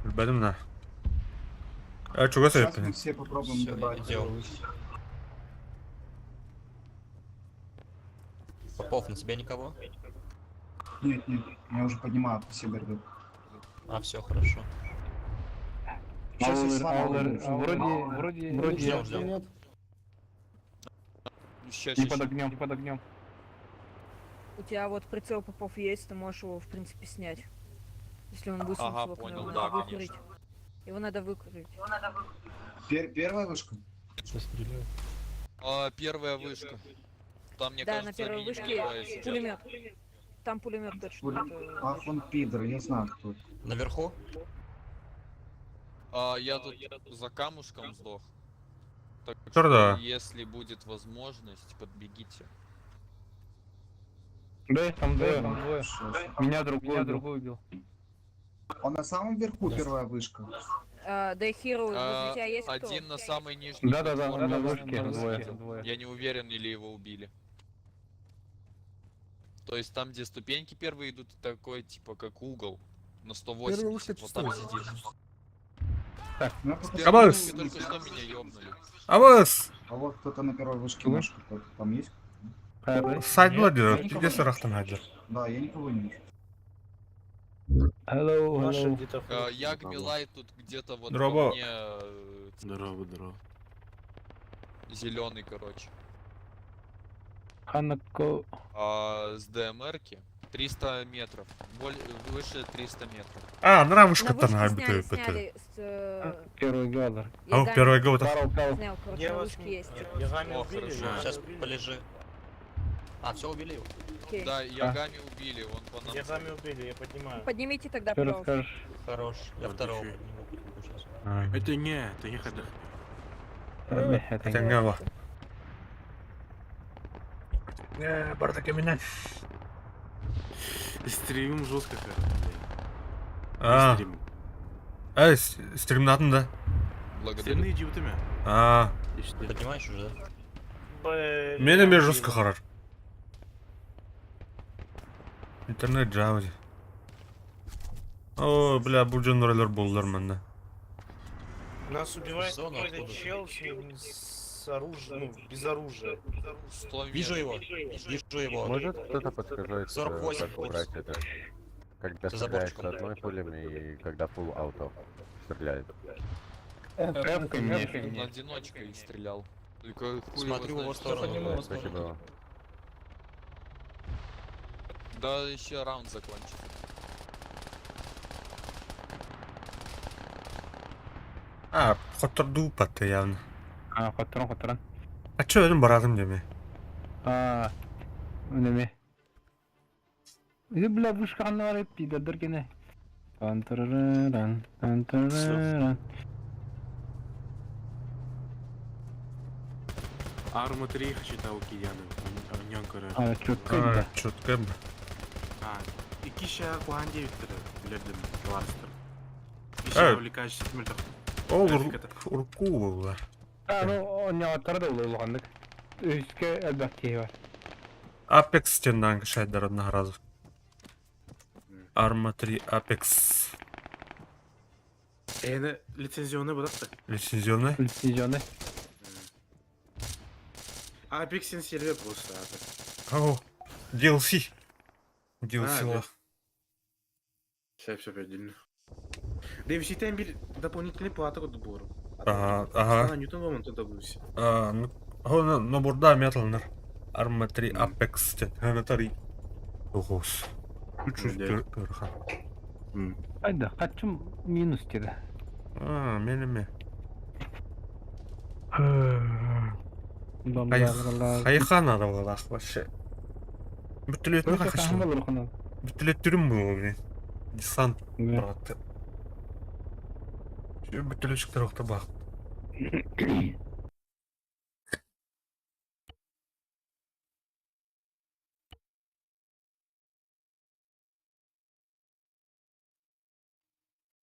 Билбэтим да. Э, чугас Сейчас мы эппин. все попробуем Всё, добавить. идём. Попов, на тебя никого? Нет, нет, я уже поднимаю, спасибо, ребят. А, все, хорошо. Сейчас я с вами Аулер, буду. вроде, вроде, вроде. Ждем, ждем. Ща, Не ща, под ща. огнем, не под огнем. У тебя вот прицел Попов есть, ты можешь его, в принципе, снять. Если он высунулся Ага, в окно, понял, его да, надо выкурить. конечно. Его надо выкурить. Первая вышка? Что стреляю? А, первая вышка. Там, мне да, на кажется, первой минимум вышке двое сидят. пулемет. Там пулемет точно. Ах, он пидор, я знаю, кто это. Наверху? А, я тут за камушком сдох. Так Чё да? что, если будет возможность, подбегите. Да, их там двое, там двое. Щас. Меня другой, меня другой убил. Он на самом верху первая вышка. А, да, Хиру, возле А, тебя есть кто? один на самой нижней Да-да-да, платформе на вышке сидел. двое. Я не уверен, или его убили. То есть там, где ступеньки первые идут, такой, типа, как угол. На Первая вышка 180, вот там чистая. сидит. Так, Ну, я пока С первой Абас! вышки только что меня ёбнули. Абас! А вот кто-то на первой вышке наш какой-то там есть? Сайдлар деді, пиздец ырахтан хайдер. Да, я никого не вижу. Hello, Наши hello. где-то Я Гмилай тут где-то вот Здорово. по мне Здорово, здорово. зеленый, короче. Ханако. А, с ДМРки 300 метров. Выше 300 метров. А, На нравушка-то вышке на сняли, битве. сняли с, Первый гадер. Ау, Ягами. первый гол. Карл, Карл. Снял, короче, Я на вас вышке не- есть. Ягами О, убили? хорошо. Ягами Сейчас убили? полежи. А, все убили его? Окей. Да, Ягами убили, он по нам. Ягами убили, я поднимаю. Поднимите тогда, Что пожалуйста. расскажешь? Хорош. Я второго подниму сейчас. Это не, это не ходах. Это не. Тэҥҥэ Барда меня. Стримим жестко, как. А, Стрим. эй, стримнатын да. Благодарю. Стримны идиотами. А, Поднимаешь уже, да? Блин, мен эме жестко харар. Интернет жабы. О, бля, бу жоннор болдулар мында. Нас убивает Зона какой-то откуда? чел с с оружием, ну, без оружия. 100 Вижу метров. его. Вижу его. Может кто-то подсказать, 48 как убрать это? Когда За стреляешь с заборчиком. одной пулями и когда full auto стреляет. Эфкой мне. Он одиночкой стрелял. Только хуй Смотрю в его его знает, сторону. Спасибо. Да, еще раунд закончится. А, хотторду патты явно. А, хотторон, хотторон. А чё, өлүм барадым деме. А, неме. Иди, бля, вышка аннары пидадыр гене. Тан-тарараран, тан-тарараран. Арма 3 читал Кияну. А, чётко, А, чётко. А, и киша куан 9 билердим кластер. Э. увлекаешься Ол урку буолла. А, ну, оñоттары да улаханнык. Үскә әлбәт киһи бар. Apex теннан шайдар одна разу. Арма 3 Apex. Эне лицензионный будапты. Лицензионный? Лицензионный. Apex сервер просто. О, DLC. DLC А, лах. Все, все отдельно. DMC bir дополнительный плата код бору. Ага, ага. Ньютон вам туда WC. А, ну, хона нобурда металнар. Арма 3 Apex тен. Ханатари. Охос. Үчүс көрха. Айда, качым минус диде. А, менеме. Бла-бла-бла. Хайхана да булах вообще. Бүтүлөтүн Только хашын. тахмал рухана. Бүтүлөттүрүм бу блин. Десант брат. Бүтүлөчүктөр окта бак.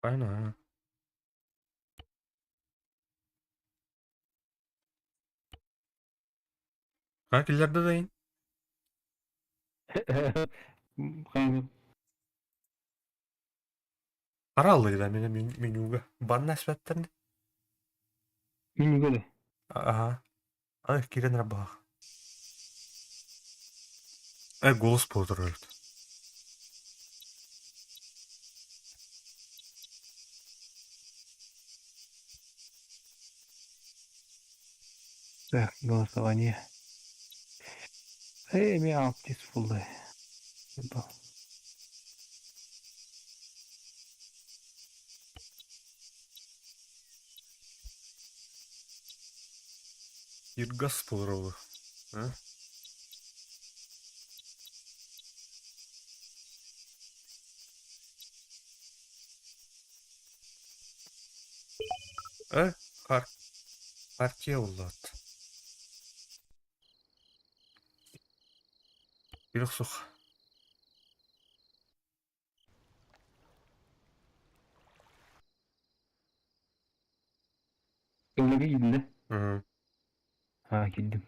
Байна. Ха киллерде дайын. Аралыйда мене менюга. Банна әсбәттерни. Менюга да. Ага. Ай, кирен рабах. Ай, голос болдырыр. Так, голосование. Эй, меня птиц фуллы. Иргас болдырыр. А? Э, хар. Партия уллат. Бирок сух. Öyle gidildi. Hı. Ha gittim.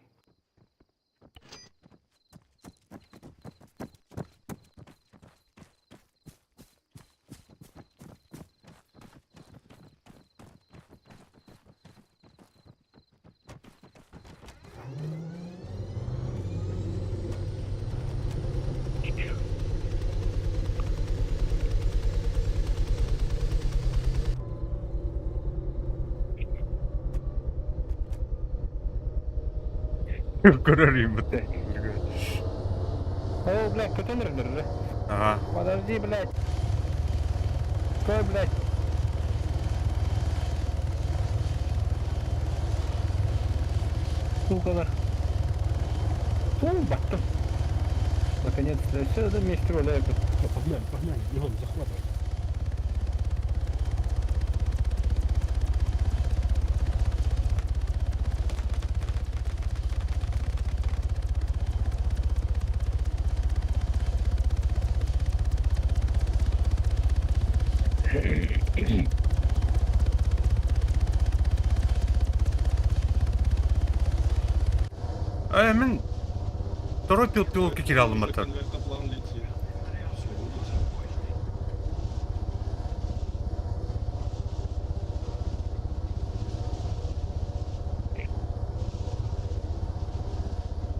Көрөр бит. О, блядь, кто ты Ага. Подожди, блядь. Стой, блядь. Сука, Фу, баттым. Наконец-то все это вместе валяют. Погнали, погнали, бегом, захватывай. Ай, мен второй пил пилотка кире алдым ата. Вертоплан летит. Всё, летит.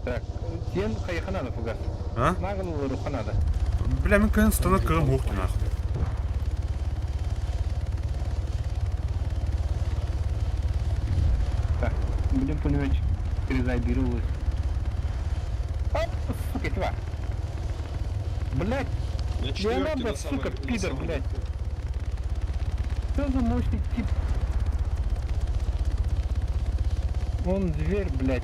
Так, сен хайыха надо фугас. А? Нагыл ылыруха надо. Бля, мен кыһын станок кыгым уох нахуй. Так, будем пулеметчик. Перезай беру. Оп, сука, чувак. Блять, На четверке Леонардо, на самом сука, на пидор, самом блядь. верху. Что за мощный тип? Вон дверь, блядь.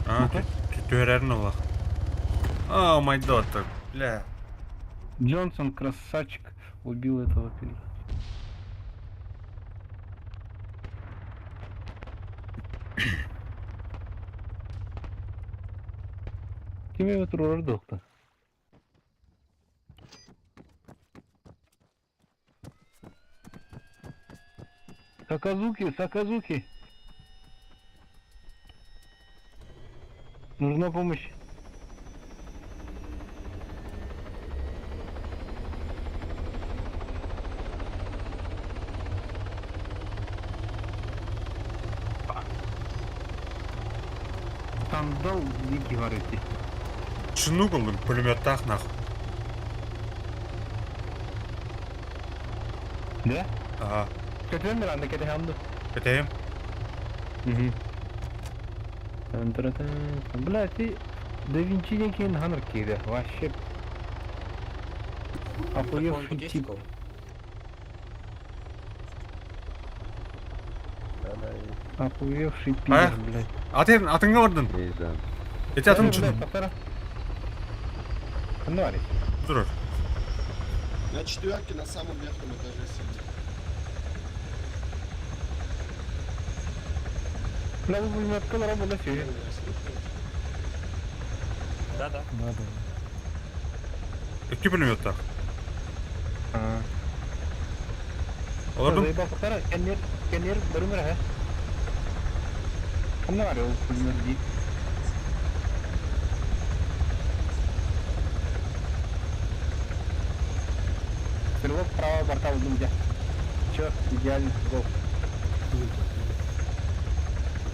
А, Ну-ка. түһэрэрин олох. Oh my daughter, бля. Джонсон, красавчик, убил этого пидора. Ким эбит турар доктор? Саказуки, Саказуки. Нужна помощь. Там дал дикий горы. Чынук ылдым, пулеметтаах нахуй. Да? Ага. Көтөн Миранда кете хамды. Кэтэйим. Угу. Бля, ты да Винчи деген ханыр кире. Вообще. Охуевший тип. Охуевший пидор, блядь. Атын, атыңга бардын. Есть, да. Эти атын Блядь, чын. повтора. Ну, Арис. Турар. На четверке на самом верхнем этаже сидит. Бля, вы пулеметка на работу Вы меня слышите? Да-да. Надо. Икки пулеметтаах. А. Олордум. Заебал повтора. Кеннер, кеннер, барымыр, ха. Ханна бар, ол пулемет дейт. Стрелок правого борта удум где. Чё, идеально, гол.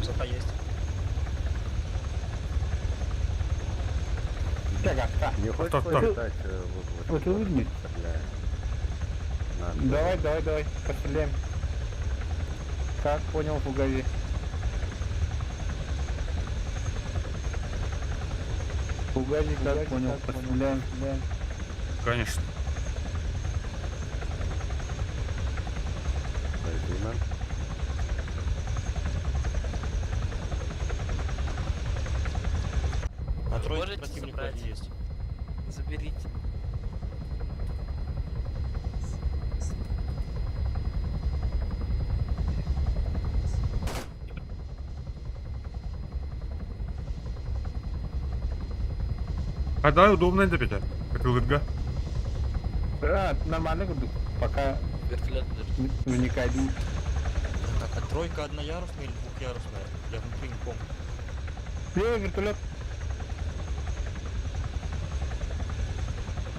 Зато есть. Так, а, Не хочешь Стоп, стоп. полетать? Вот, Вот вот, улыбнись. стреляем. На, Давай, давай, давай, постреляем. Как понял, Фугази. Фугази, как понял, постреляем. Конечно. Спасибо. На тройке Можете противник забрать? один есть. Заберите. А давай удобно это бит. Катылырга. А, нормально курдук. Пока Вертолет даже. вникай. Так, а тройка одноярусная или двухъярусная? Я внутри не помню. Левый вертолет.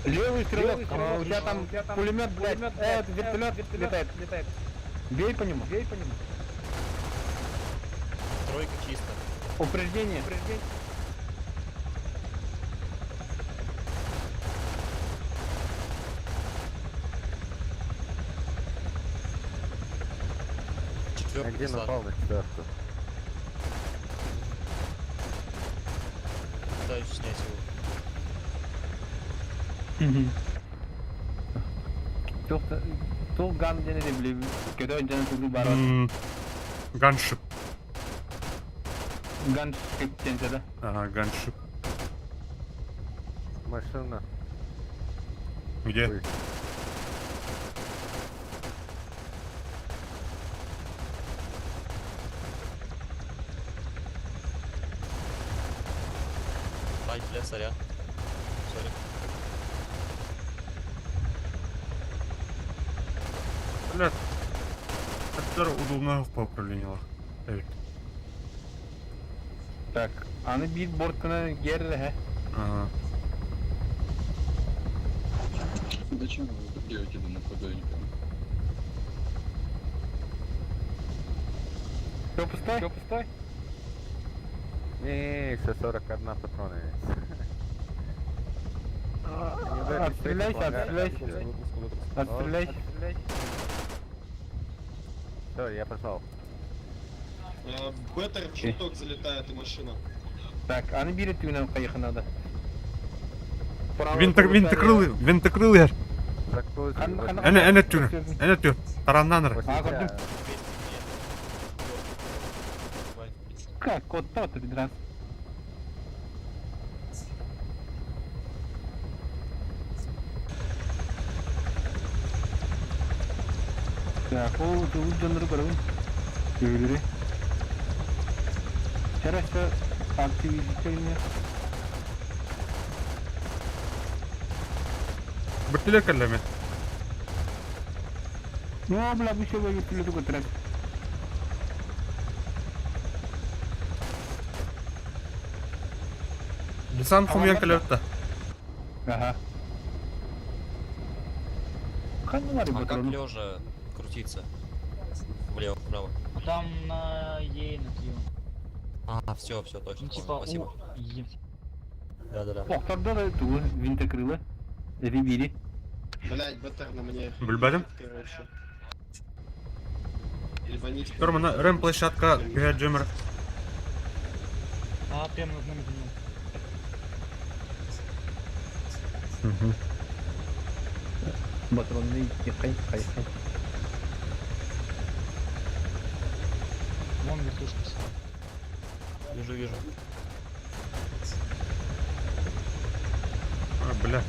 Левый стрелок, а, у тебя там пулемет, блядь, это вертолет летает. летает. Бей по нему. Бей по нему. Тройка чисто. Упреждение. Четверка А где писала. напал на четвертую? Пытаюсь снять его. Тух тух ган дене де били. Көтө жана тугу барат. Ганшип. Ган чип да. Ага, ганшип. Машина. Где? Ой. Ай, бля, сорян. Сори. Бля. Это удобно по управлению. Эбит. Так, аны бир борткана герре хэ. Ага. Зачем вы это делаете на ПГ, я не понял. Все пустой? Все пустой? Не, еще 41 патрона есть. Отстреляйся, отстреляйся. Отстреляйся. Все, я пошел. Беттер в чертог залетает и машина. Так, аны биир өттүнэн хайыха надо. Винтокрылы, винтокрылы. Эн эн өттүн, эн өттүн. Тараннан эр. А, көрдүм. Как, кот тот раз. Так, ол тылы дьоннору көрөбүн. Төбөлөрү. Хорошо, активизирование. Бүттүлэр кэллэми. Ну, бля, бу шөбө бүтүлү көтөрөр. Десант хомуйан кэлэбит да. Ага. Ханна А как лежа крутиться? Влево-вправо. Ну там на Е и на Q. А, все, все, точно. Ну понял, типа спасибо. У, Е. Да-да-да. Охтордо да тугу винтокрылы. Эти Блять, БТР на мне. Билбэтим. Короче. Ебанить. Көр мына рэм площадка түһэр дьөмөр. А, прямо над нами дымом. Патронный хай хай хай. Вон вертушка стоит. Вижу, вижу. А, бля.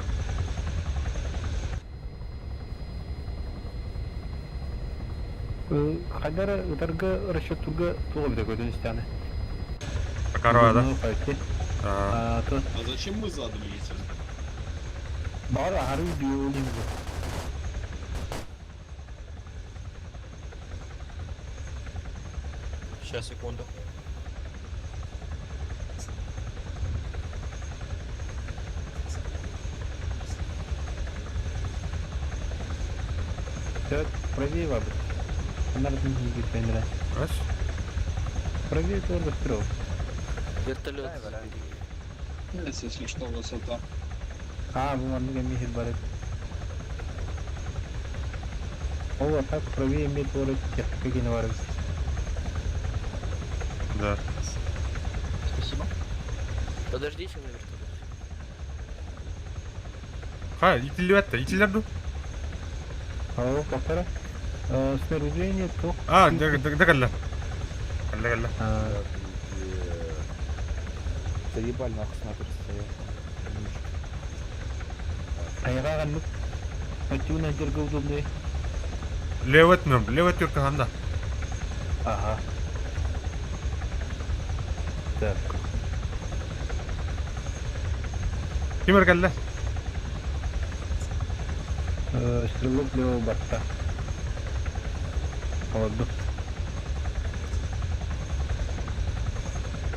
Хайдара ытарга расчеттурга туга бит көтөн истяны. Акароа да. А, то А зачем мы задом летим? бар ары диолин. Сейчас, секунду. Так, правее бабы. Она не видит, Раз. Правее тоже стрел. Вертолет. Если что, высота. А, бу манныга михит бар. Ол а так правее имеет ворот техника геневар. Да. Спасибо. Подождите на вертолете. Ха, итиллибэт итиллэр ду. Алло, повтора. Снаряжение то. А, да да да кэллэ. Кэллэ кэллэ. Заебали нахуй снайпер стоял. Айга ганнык. Атюна жерге удобный. Левый өттүнөн, левый өттүр ханда. Ага. Так. Ким эр кэллэ? Стрелок левого борта. Олорду.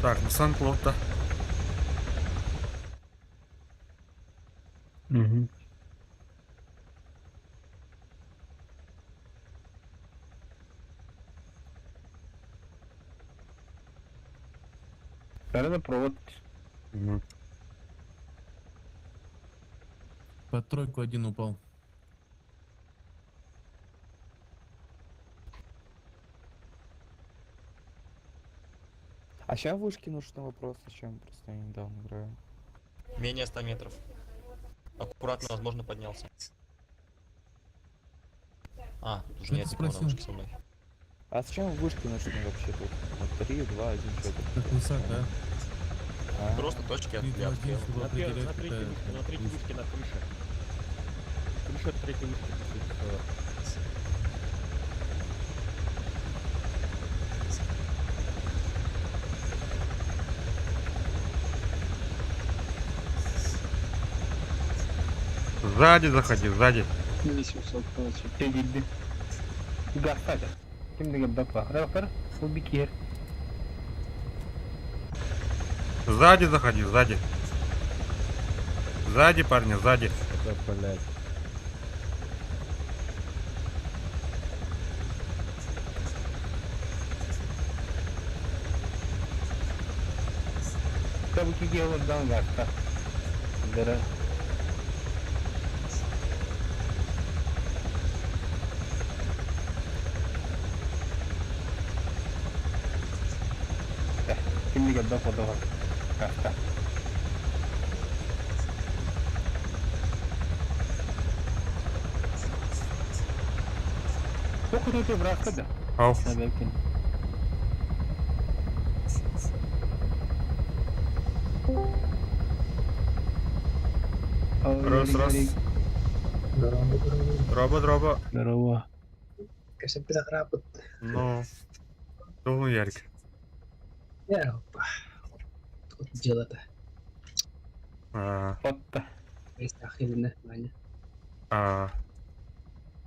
Так, десант лотта. Угу. Наверное, провод. Угу. Под тройку один упал. А сейчас вышки нужны вопрос, зачем просто я недавно играю. Менее 100 метров. Аккуратно, возможно, поднялся. А, тут уже Что нет ты никого на спросил? вышке со мной. А зачем вышки нужны вообще тут? Вот 3, 2, 1, что это? Как высота, да? А. Просто точки Три, для два, один, обстрела. чтобы На, пер- определять, на третьей какая вышке, на третьей вышка. вышке на крыше. Крыша третьей вышки. Сзади заходи, сзади. 820. Тегилди. Гастата. Ким деген бапа. Рахтар, бу бикер. Сзади заходи, сзади. Сзади, парни, сзади. Это, блядь. Бу киһи олордон гаста. Дара. Кимник элбэх бодоҕор гаста. Туох браска да? Ау. Бәлкин. Раз, раз. Дроба, дроба. Здорово. Ну. Долгу Ярик. Я, опа. Тут дело-то. А, Отта. а.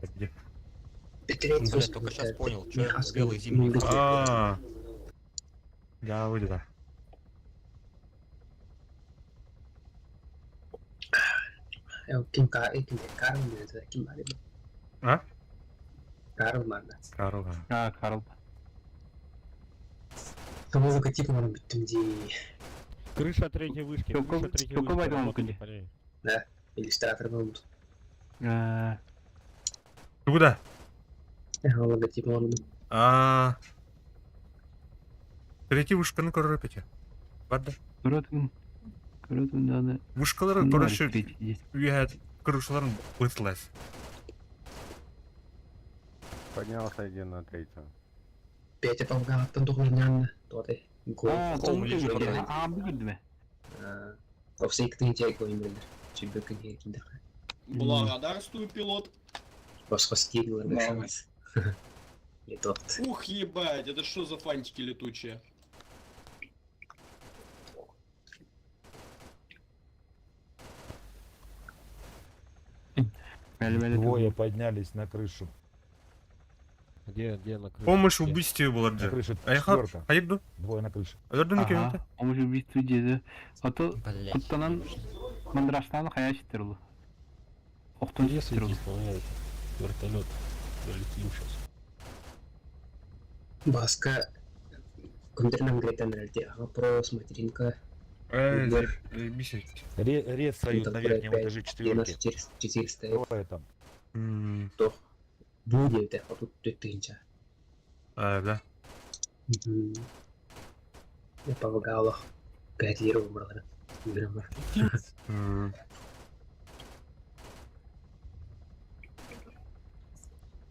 Где? Бля, только сейчас понял, что я в белый зимний. А. Я выйду, да. А? Карл Марна. Карл, да. А, Карл. Крыша третьей вышки, Только- крыша третьей только вышки. в этом работайте выходе. по ней. Да, иллюстратор был. А, Ты куда? Логотип он. А. Третий вышканы көрөр пете. Барды. Көрөтүн. Көрөтүн даны. Вышкалары Ну, короче, третий есть. үйәт крышаларын бытлас. Поднялся один на третью. Петя помогал тухурнянна. Тоты. А, Холм лежит, пока. А, бүгүн Благодарствую, пилот. Ух, ебать, это что за фантики летучие? Двое поднялись на крышу. Где, где на крыше? Помощь в Где? убийстве была На же. крыше Аяха, четверка. айыпду. Двое на крыше. Өлөрдүм экен Ага, помощь убийству диэди. Ото Блять. куттанан мандраштан хая читерлу. Охтон читерлу. Резайте, исполняет вертолет. Залетим сейчас. Баска Вопрос, материнка. Бисет. Рез на верхнем этаже четверки. 400. Трое там. Будет, а тут тысяча. А, да. Я помогала. 5 лир выбрала.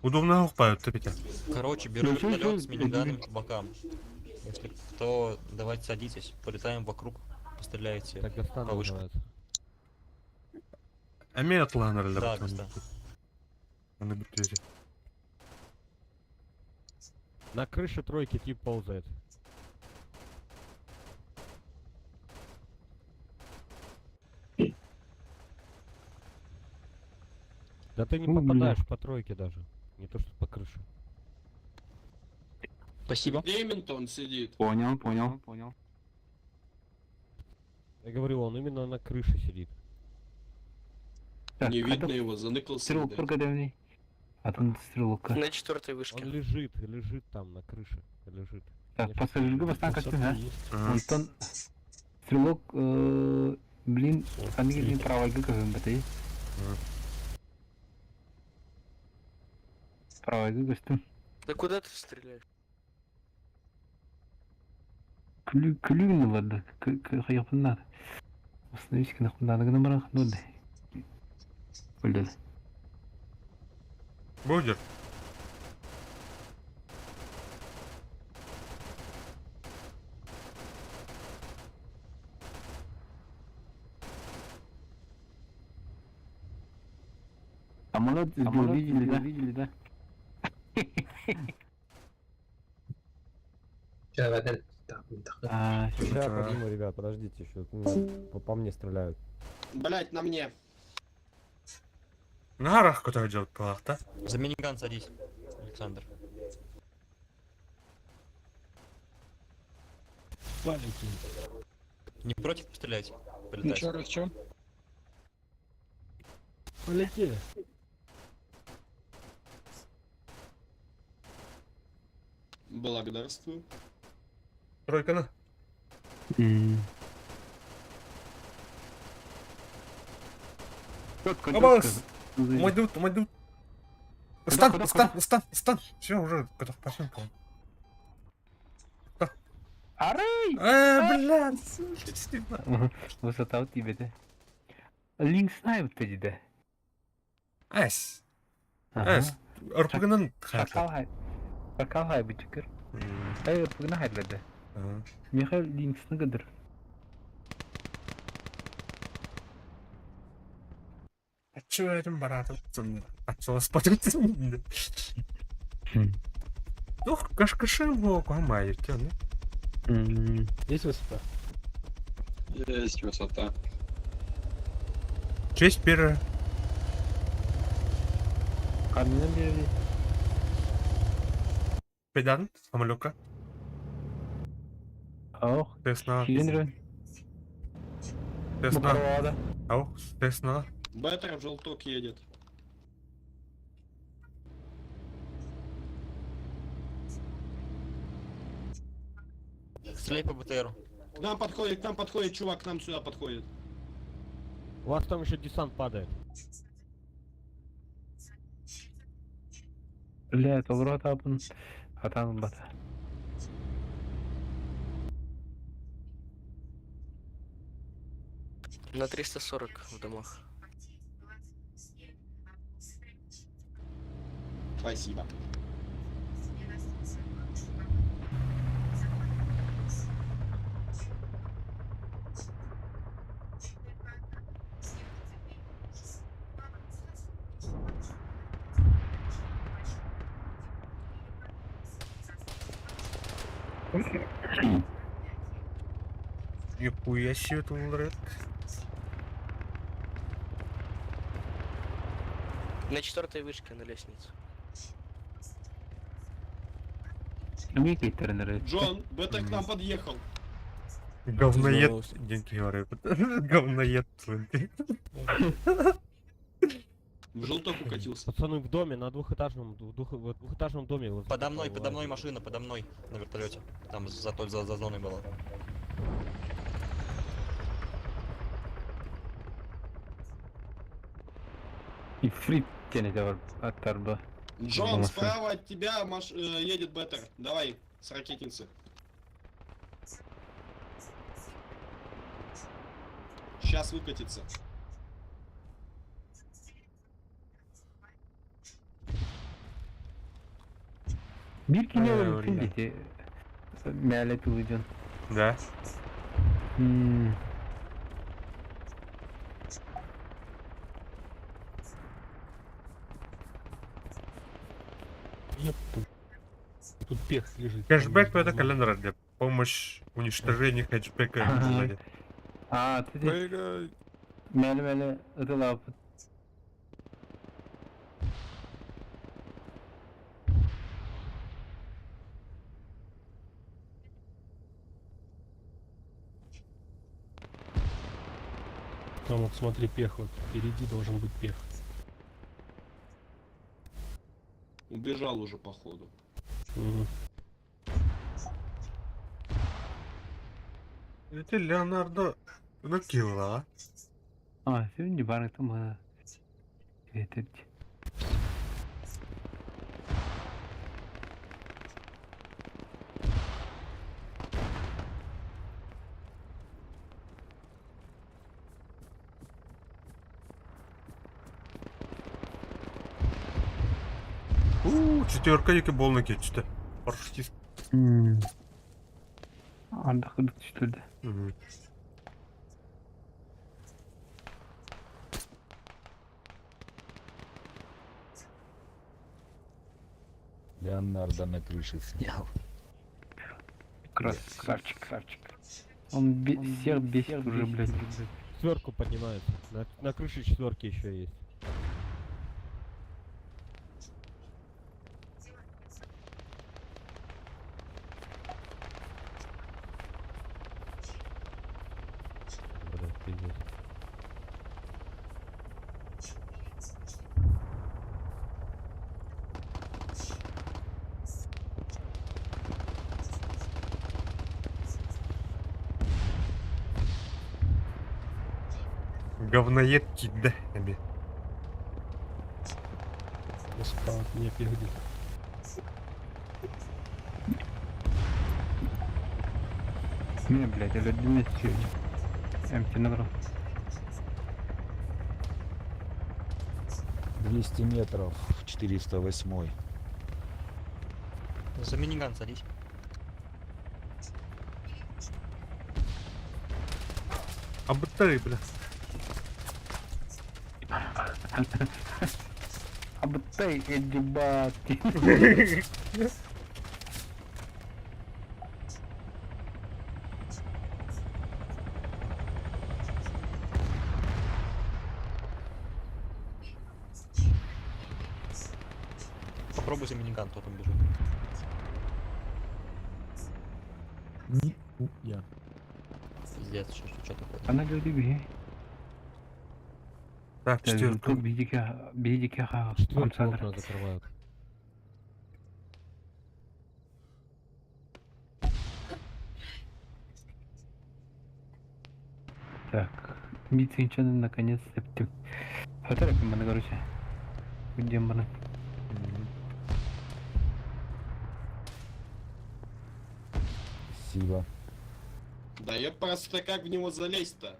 Удобно укпают, ты пете. Короче, беру Ну, чё, вертолет чё, с миниганами по бокам. Если кто, давайте садитесь, полетаем вокруг, постреляйте. Так Гастан по вышкам. называется. Эме атланыр Да, Гастан. Аны бүтөзү. На крыше тройки тип ползает. Да ты не У, бля. попадаешь по тройке даже. Не то что по крыше. Спасибо. Где именно он сидит? Понял, понял, понял. Я говорю, он именно на крыше сидит. Так, Не видно это его, заныкался. Стрелок видать. тургадевный. А там стрелка. На четвертой вышке. Он лежит, лежит там на крыше. Лежит. Так, Конечно, пассажирга бастан кастын, а? Ага. Онтон стрелок, блин, ханигин правайга көһүн бэтэй. Правайга көстүм. Да куда ты стреляешь? Күлү күлүгүн барды. Кыйыпыннар. Остановись кына гына баран нуды. Өлдө. Будет. Самолет сбил, видели, да? Видели, да? А, Сейчас подниму, ребят, подождите еще. По мне стреляют. Блять, на мне. Нарах көтөр делать палакта. За миниган садись, Александр. Не против пострелять? Полетать? раз, чё? Полетели. Благодарствую. Тройканы. М. Четко, Абас! четко. Умайдут, умайдут. Куда, Стан, куда, стан, куда? стан, стан. Все, уже готов пошел. Арый! Э, блядь, сука. Высота у тебя, да? Линк снайп ты, да? Эс. Эс. РПГ-нан Шакал хай. Шакал хай битикер. Эй, РПГ-на хайдлады. Михаил Линксны гыдыр. Ачуэрим баратым. Ачуас патым. Ух, кашкашым го камай, тяну. Есть высота? Есть высота. Честь первая. Каменным берели. Педан, самолёка. Ох, Тесна. Хилинрен. Тесна. Букровада. Ау, Тесна. Беттер в желток едет. Стреляй по БТРу. К нам подходит, чувак, к нам сюда подходит. У вас там еще десант падает. Бля, толрот апын. Атан бата. На 340 в домах. Спасибо. Нихуя себе это улрет. На четвертой вышке на лестнице. Микки тренеры. Джон, Беттер к нам подъехал. Говноед. Деньги говорю. Говноед. ты. В желток укатился. Пацаны в доме, на двухэтажном, в двухэтажном доме. возле Подо мной лазит. машина, подо мной на вертолете. Там за зоной была. И фрит тянет аттарба. Джон, справа от тебя едет Беттер. Давай, с ракетницы. Сейчас выкатится. Bir kilo Э, өлтүн бля. дети. Мәлі тулыден. Да. Ёпта. Тут пех лежит. Кэшбэк это календарь для помощь уничтожению хэтчбека. Ага. А, ты Мәлі мәлі ытылап. Там вот смотри, пех вот впереди должен быть пех. Убежал уже, походу. Мгм. Это Леонардо Накила. А, сегодня барың там. Это У, четверка яки болны кетті. Парашютист. Анда кырдык түштүрдү. Мгм. Леонардо на крыше снял. Красавчик, красавчик. Он всех бесит уже, блядь. Четверку поднимаются. На крыше четверки еще есть. Блядь, пиздец. Говноедки, да, эми. Справа от меня бегали. Не, блядь, это 12 МТ набрал. 200 метров, 408. За миниган садись. А батареи, бля. Абтай, эдибати. Попробуй за миниган, кто там бежит. Нихуя. Пиздец, что такое? Она говорит, беги. Так, четверка. Бедики, Четвертую окна закрывают. Так, Митинчаны наконец септим. Фотография маны, короче. Где маны? Спасибо. Да я просто как в него залезть-то?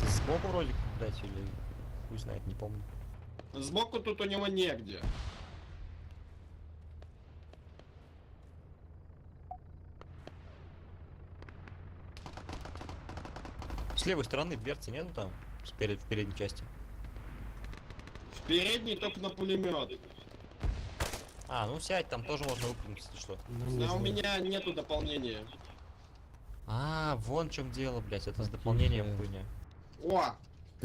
Сбоку вроде, блядь, или хуй знает, не помню. Сбоку тут у него негде. С левой стороны дверцы нету там? В передней части. В передний только на пулемет. А, ну сядь, там тоже можно выпрыгнуть, если что. А у меня нету дополнения. А, вон в чем дело, блядь, это с дополнением хуйня. О!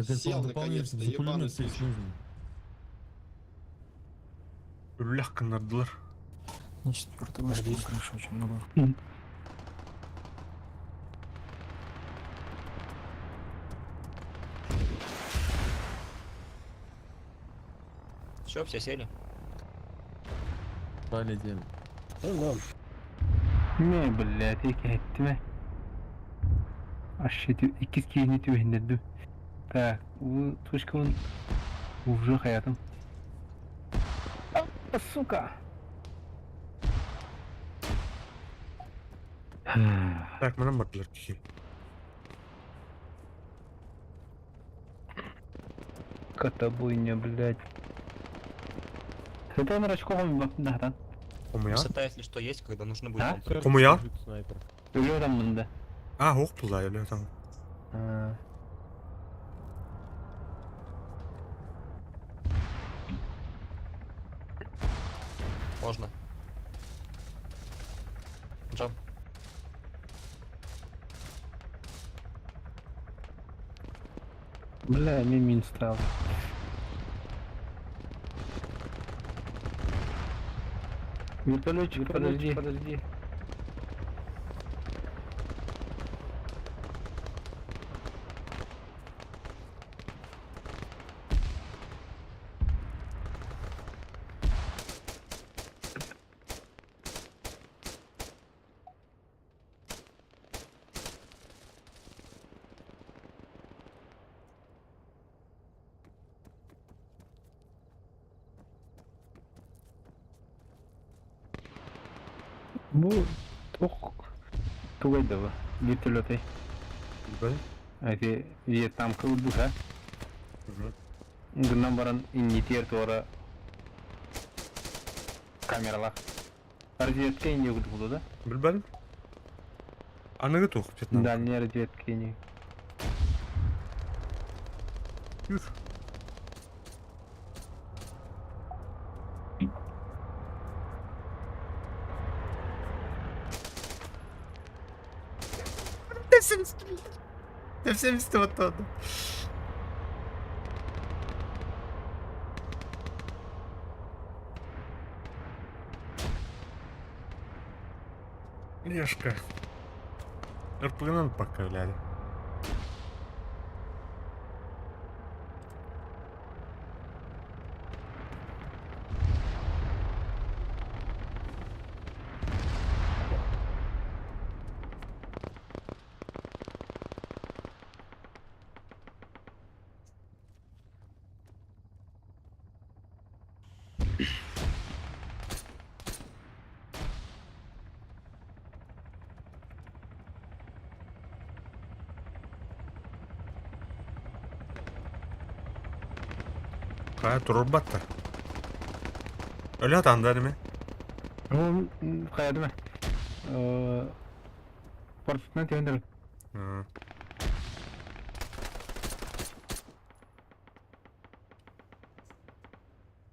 Сел наконец-то, ебаный. сесть нужно. Легко нардлар. На четвертой вышке крыша очень много. Все, все сели. Полетели. Не, блядь, я кеттime. Aşşeti ikiz kiyini tüvehindirdim. Так, bu тушкун уже hayatım. А, сука! Так, манан бардылар кихи. Котобойня, блядь. Это на рачковом бакнахтан. Кумуя? Высота, если что, есть, когда нужно будет. А? вам Кумуя? Снайпер. Ölüyorum bunda. А, ох, була, я там. А. Можно. Джамп. Бля, мне мин стал. Вертолетчик, подожди, подожди. Bu toq тугайдова вертолеты. Эти Вьетнам кылдыха. Гынан баран иннитер туара камералар. Разведка инне буду, да? Билбен? Аныгы тух, Вьетнам. Дальняя разведка инне. Юр. Ты 70 вот туда. Лешка. РПГ пока, ляли. Хайа турурбаттар. Өлө атаандар ими. Ол хайадыма. Портсмен тендер.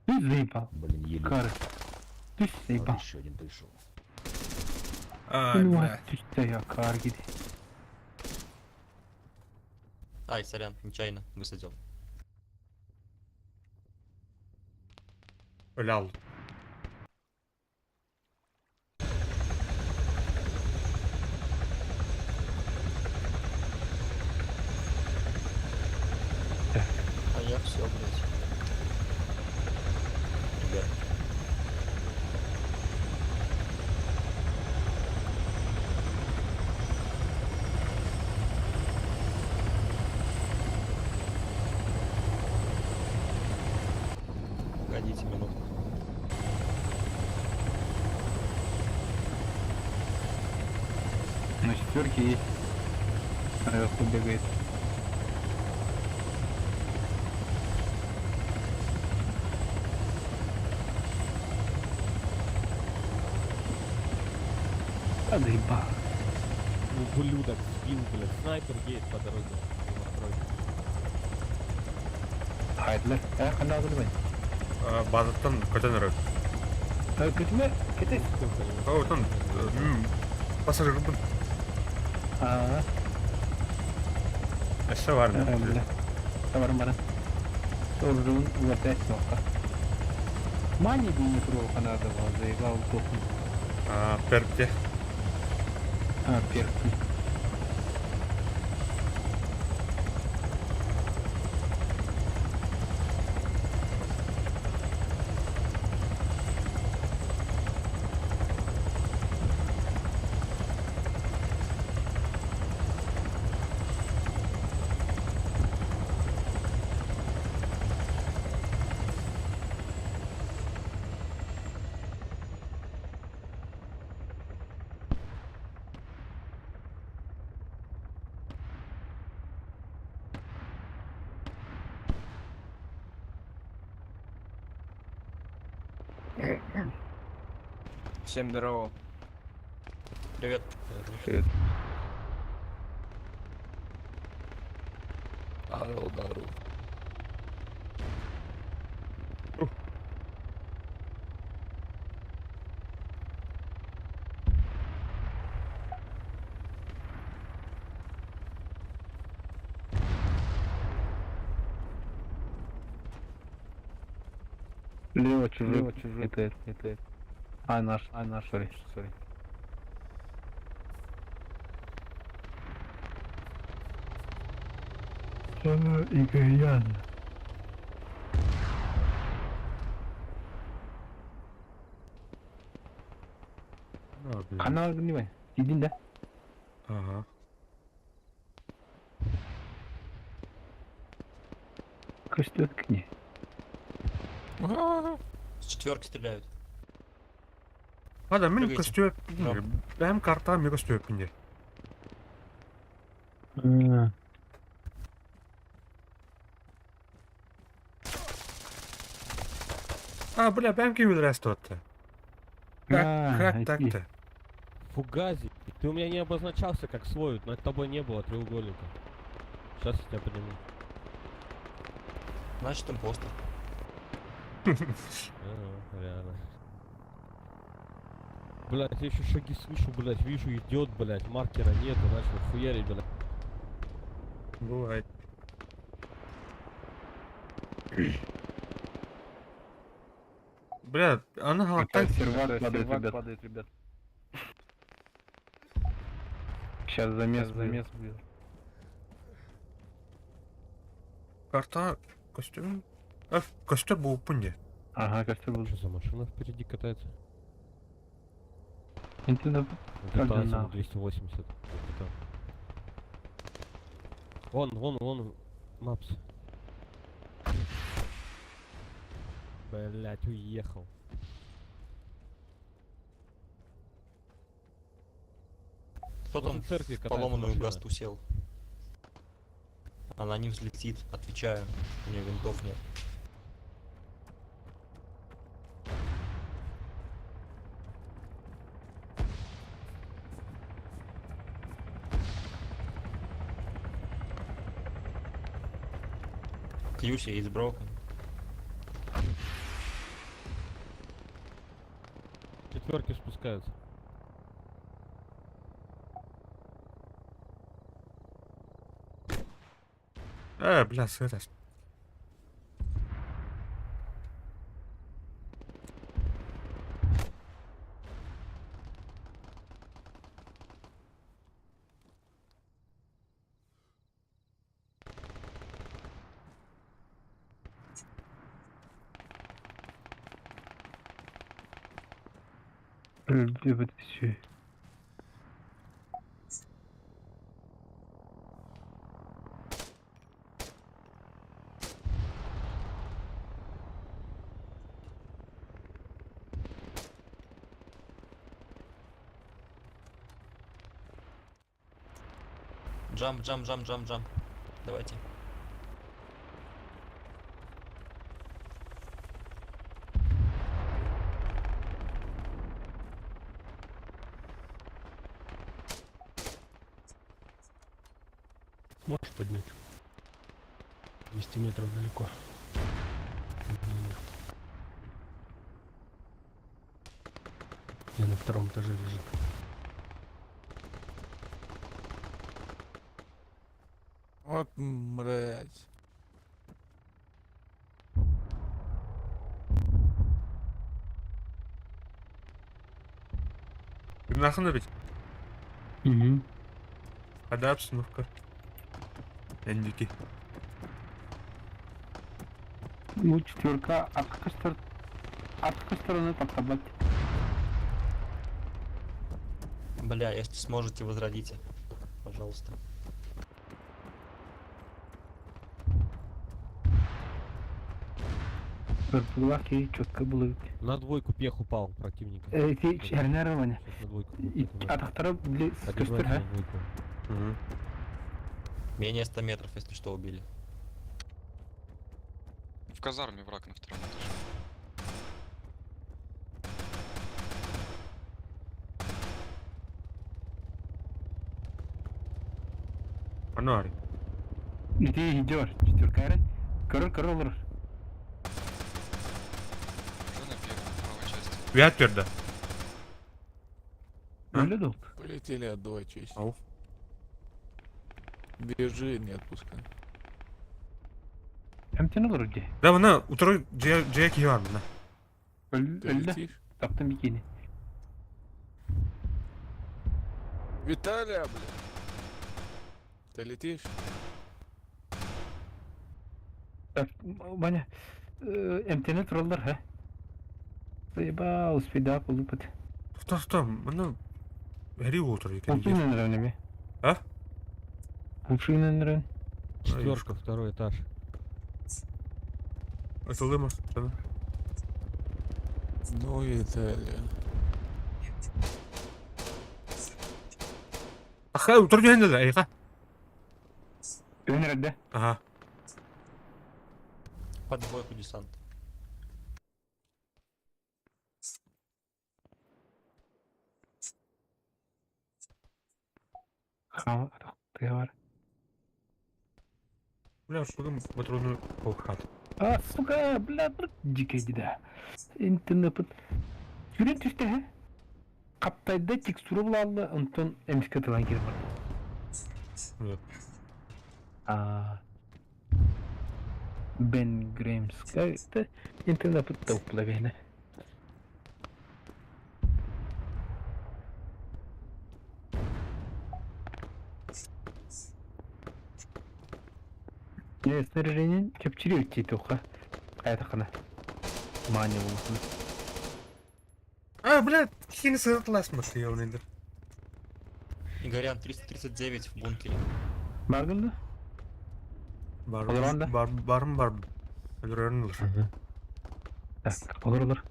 Ты заебал. Блин, еле. Кары. Ты заебал. Еще один пришел. Ай, бля. Ты я кар гиди. Ай, сорян, нечаянно высадил. Өлө алды. А я все, блядь. Ребят. Погодите минутку. На четверке есть. Наверху бегает. А заебал. Ублюдок сбил, блядь. Снайпер едет по дороге. Мимо тройки. Хайдлер. Э, хана алды Базаттан көтөн өрө. Көтүмө, кете. О, там пассажир бун. Аа, Эссе бар. бля. Табарым бара. Оружун опять тока. Мани би не трогал хана заебал тоху. А, перкте. А, перки. Всем здорово. Привет. Привет. Здорово, здорово. Лево чужой. Лево чужой. Это. А наш, сори, сори. Игорян. Канал не Иди, да? Ага. Костюк не. С четверки стреляют. Хада мин Прыгайте. көстүө. Бэм карта ми көстүө пинде. А, бля, бэм ким үлрәсті отты. Как, как так-то? Фугази, ты у меня не обозначался как свой, над тобой не было треугольника. Сейчас я тебя подниму. Значит, импостер. Ага, реально. Блять, я еще шаги слышу, блять, вижу, идет, блять, маркера нету, начал хуярить, блять. Бывает. Бля, она Опять так... сервак падает, ребят. Падает, ребят. Сейчас замес, замес будет. Карта костюм. А, костюм был пунде. Ага, костюм был. Что за машина впереди катается? Это Это нахуй. 280. Это. Вон, вон, вон, мапс. Блять, уехал. Кто там церкви в катается поломанную машина. гасту сел? Она не взлетит, отвечаю. У нее винтов нет. Кьюси is broken. Четверки спускаются. Бля, сырас. Өлдүбүт. Jump, jump, jump, jump, jump. Давайте. Можешь поднять? 200 метров далеко. Не-не. Я на втором этаже лежит. Вот, мразь. Нахуй ведь? Угу. А обстановка? Эндики. Ну, четверка, от какой стороны? От какой стороны топтабать? Бля, если сможете, возродите. Пожалуйста. Пырпылак и четко было. На двойку пех упал противника. Эти чернирование. Сейчас на двойку. И атахтары били Добивайте көстөр, на двойку. Угу. Менее 100 метров, если что, убили. В казарме враг на втором этаже. Анари. Иди идешь, четверка эрен. Көрөр көрөр олор. Уже на первом, правой части. Вятверда. Өлө дол. Полетели, отдавай честь. Ау. Держи, не отпускай. Эмтен олор ди. Да, мына утро джек киһи мына. Ты Өлдө. летишь? Таптым бикини. Виталия, бля. Ты летишь? Так, Ваня, эмтене тураллар, ха? Заебал, успей полупать. Стой, стой, мына Хери утро екен. Лучший нравится А? Лучший нравится. Четверка, второй этаж. Атылымы. Ну, Виталия. Аха, утро дьэнде да, эйха. Өнерде. Ага. Под двойку десант. Хама, ты бар. Бля, бүгін патроны полхат. А, сука, бля, бір дикий деда. Интернет. Сүрен түсті, ха? Қаптайда текстура булалды, онтон эмске тылан келіп бар. Нет. А. Бен Греймс. Это интернет тауп бene. Не, снаряжение чепчири өтті тоқа. Қайта қана. Мания болсын. А, бля, кихини сыртыласмы ты енді. Игорян, 339 в бункере. Баргын да? Бар, Olur анда. бар, барым бар. Өлөрөн olur. Так, olur olur.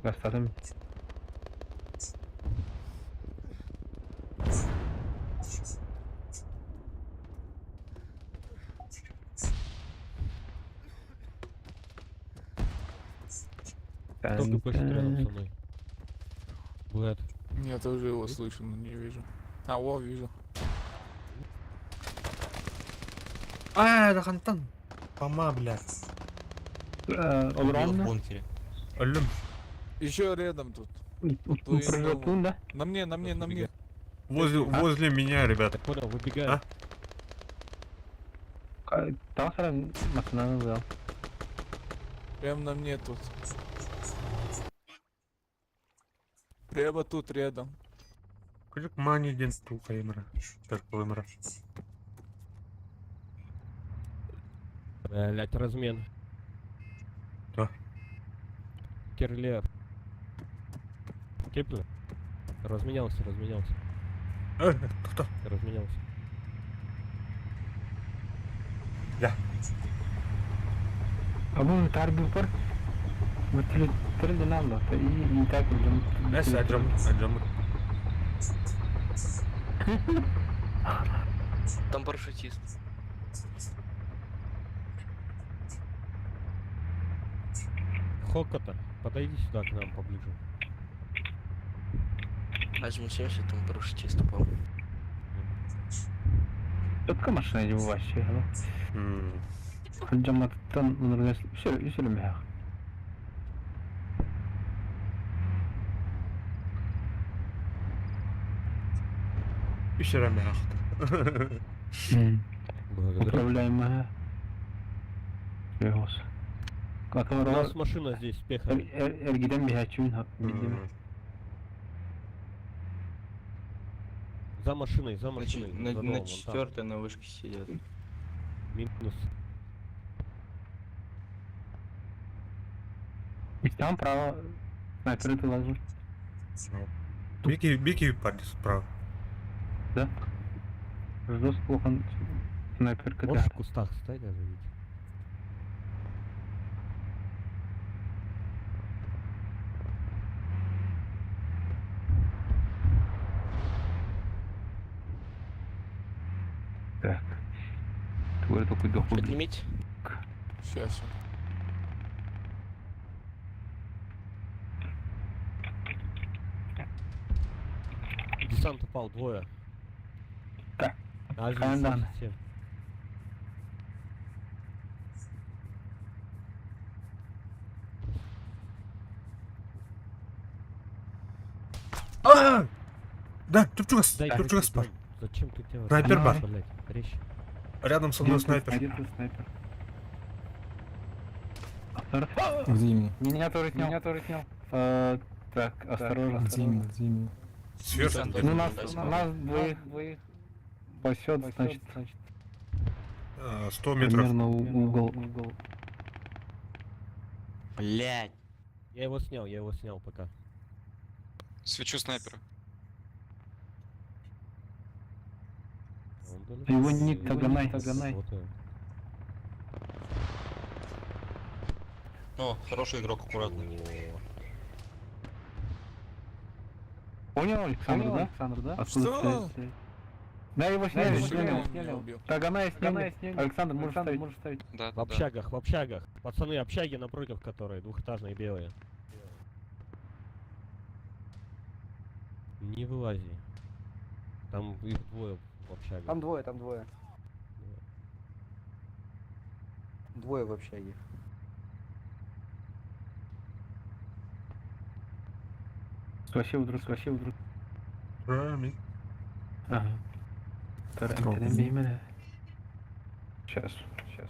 Бастадым. Кто ГПшит рядом со мной? Блэд. Я тоже его слышу, но не вижу. А, во, вижу. А, да хантан. Фома, блядь. Олорон. В бункере. Өллүм. Еще рядом тут. Прыжок, да? На мне, на мне, на мне. Возле меня, ребята. Понял, выбегай. А? Тахара машина взял. Прям на мне тут. Прямо тут рядом. Күлүк мани ден тухаймра. Терпылымра. Блять, размен. Да. Кирлер. Кеплер. Разменялся, разменялся. Кто? Разменялся. Да. Абу тарбы пар. Вот трили нам да. И так уже. Эс, аджам, аджам. Там парашютист. Хокота, подойди сюда к нам поближе. Возьму 70, там парашютист упал. Только машина не вообще. Жаматтан все, все мягко. Үсәрә мягко. Управляемая. Легос. У нас машина здесь, пехали. Эргиден бихачун билдим. За машиной, за машиной. На, за на домом, вон там. четвертой на вышке сидят. Минус. И там право снайпер это лазу. Бики, бики парни справа. Да? Жестко плохо снайпер Можешь в кустах стать даже видеть. Так. Твой такой дохуй. Поднимите. Сейчас. Десант упал, двое. Так. Азия, Кандан. 77. А! Да, чупчугас, Дай чупчугас руку, бар. дом. Зачем ты делаешь? Снайпер бар. Блять, резче. Рядом со мной снайпер. Где тут снайпер? Где именно? Меня тоже снял. Меня тоже снял. Так, осторожно. Где именно? Где именно? Сверху. Ну нас двоих спасет, значит, 100 метров. примерно угол. Блять. Я его снял пока. Свечу снайпера. Он далеко. Его ник Таганай. Вот он. О, хороший игрок, аккуратный. Понял, Александр, да? Александр, да? Откуда Что? стреляет? Да, его сняли, его сняли. сняли, убил. Таганай сняли. Александр, можешь ставить. Можешь ставить. Да, В общагах, в общагах. Пацаны, общаги напротив которые, двухэтажные белые. Не вылази. Там их двое в общагах. Там двое, там двое. Двое в общаге. Спасибо, друг, спасибо, друг. Рами. Ага. Сейчас, сейчас.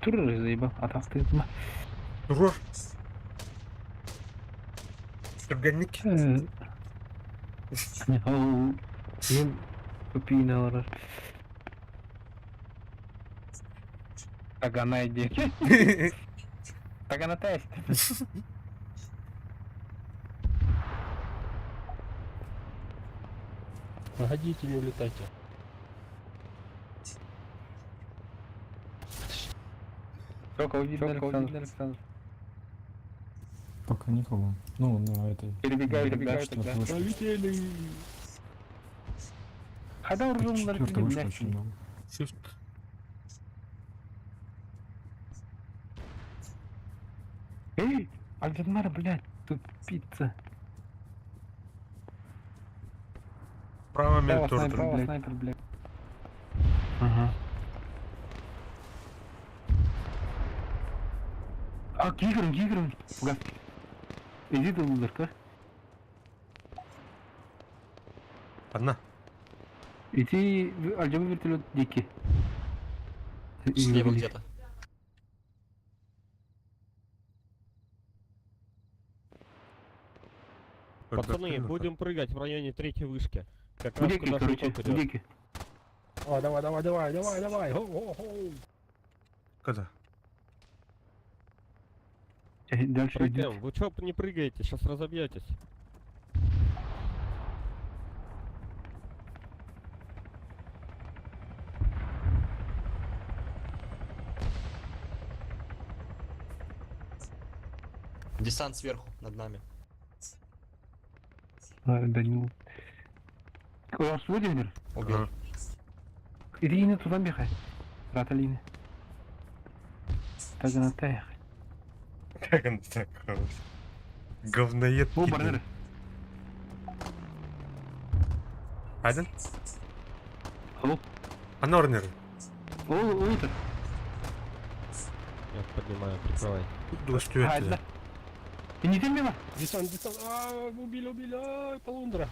Туры заебал, а там ты... Тур. Түргэнник. Мен тупиналар. Таганай иди. Тагана тест. Погодите, не улетайте. Сколько увидел, Александр? Пока никого. Ну, на этой. Перебегай, перебегай Четвёртой тогда. вышке. Полетели. Когда уже Четвёртая вышка очень много. Shift. Эй, Альдемар, блядь, тупица. Право Право, мель снайпер, тоже. блядь. Снайпер, блядь. Ага. А, кигрым, кигрым. Газ. Иди ты, лудерка. Одна. Иди, алдьабы вертолет дикий. Слева где-то. Пацаны, будем прыгать в районе третьей вышки. Как раз Дикий, куда короче, жучок идет. дикий. О, давай, давай, давай, давай, давай. Хо-хо-хо. Когда? Дальше Прыгаем. идет. Вы чё не прыгаете? Сейчас разобьетесь. Десант сверху, над нами. А, Данил. Ой, он свой дилер? Убил. Иди не туда бегай. Раталина. Так она так. Как он так хорош? Говноед. О, барнер. Один? Алло. А Орнер. О, о, это. Я поднимаю, прикрывай. А, да. Ты не мимо? Десант, десант. А, убили, убили. А, полундра.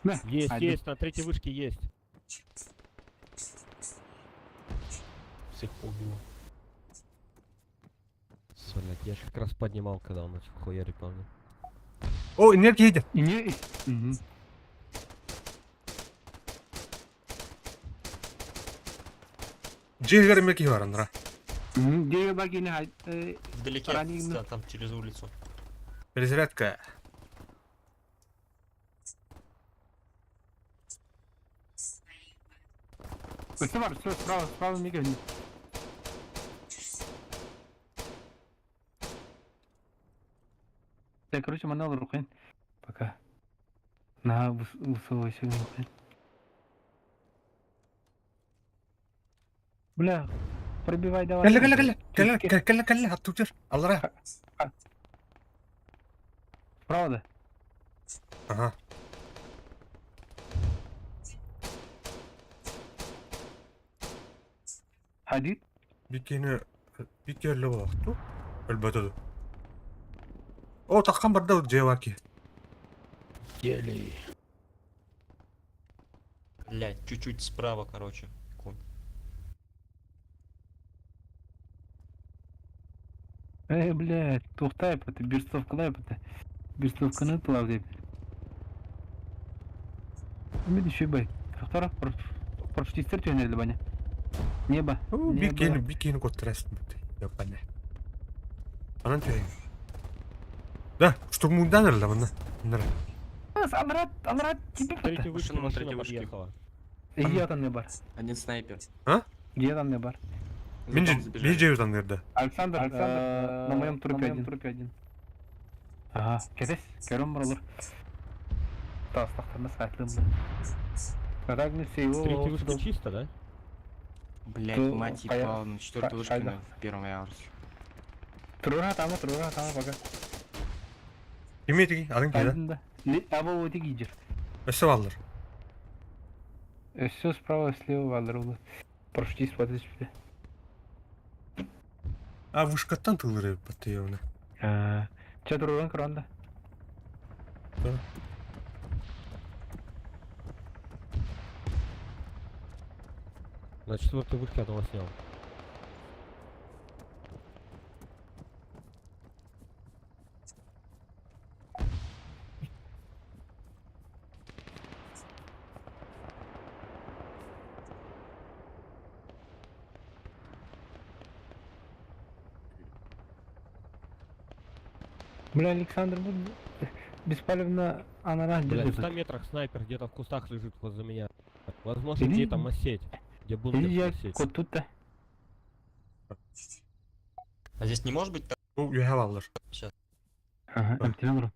Да. Есть, Один. есть, на третьей вышке есть. Всех поубил. Блять, я ж как раз поднимал, когда он начал хуярить по мне. О, энергия едет. И не... Угу. Джиггер Мекиварнра. Где баги Вдалеке, Раненый. да, там через улицу. Перезарядка. Все, все, справа, справа мигай. Так, короче, манал рукой. Пока. На высовывайся рукой. Бля, пробивай давай. Кэллэ, кэллэ, кэллэ. Кэллэ, кэллэ, кэллэ, кэллэ. Аттутер. Аллара. Справа, да? Ага. Хадид? Бикени... Бикерлі болақту. Өлбөтөдү. О, таққан барда джеваки. Еле. Блять, чуть-чуть справа, короче. Кун. Эй, блядь, тухтай это, берцовка это. Берцовка на плав деп. Мен еще бай. Второй, прочтистер түйенеді баня. Небо. Бикени, бикени көттірәсін бітті. Япане. Анан түйен. Да, штурмундан әлі мына. Ныр. Анрат, анрат, тебе Третьей вышке Машина на машина третьей вышке. подъехала. Где там не бар? Один снайпер. А? Где там не бар? Мен же, мен же жерде. Александр, Александр, на моем трупе один. трупе один. Ага, кетес, көрім бұрылыр. Тастақтарына сәтлімді. Так мы все его... Третья вышка чисто, да? Блять, То мать пая- ебал, на четвертой вышке хайда. на первом ярусе. Тұруға тама, тұруға тама пока. Кеме теги, адың кеде. Айдында. Аба өте гидер. Өсі балдыр. Все справа, слева, валдыр. Прошли, смотри, А вышкаттан тылыры бітті явна. Че тұрған кранда? На четвертой вышке одного снял. Бля, Александр, вот беспалевно анарах Блядь, в держит. 100 метрах снайпер где-то в кустах лежит возле меня. Возможно, Иди- где там осеть. Где бункер Иди я осеть. кот тут-то. А здесь не может быть так? Бұл үйе балдыр. Сейчас. Ага, Александр.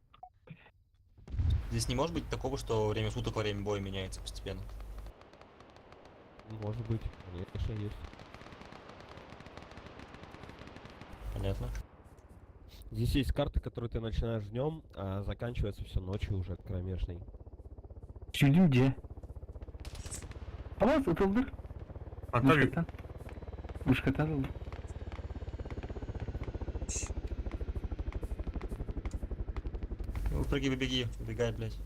Здесь не может быть такого, что время суток во время боя меняется постепенно. Может быть, конечно, есть. Понятно. Здесь есть карты, которые ты начинаешь днем, а заканчивается все ночью уже кромешной. Чудим где? Авас ытылдыр. Антон Мушкатан. Мушкатан ылды. Выпрыгивай, беги, убегай, блядь.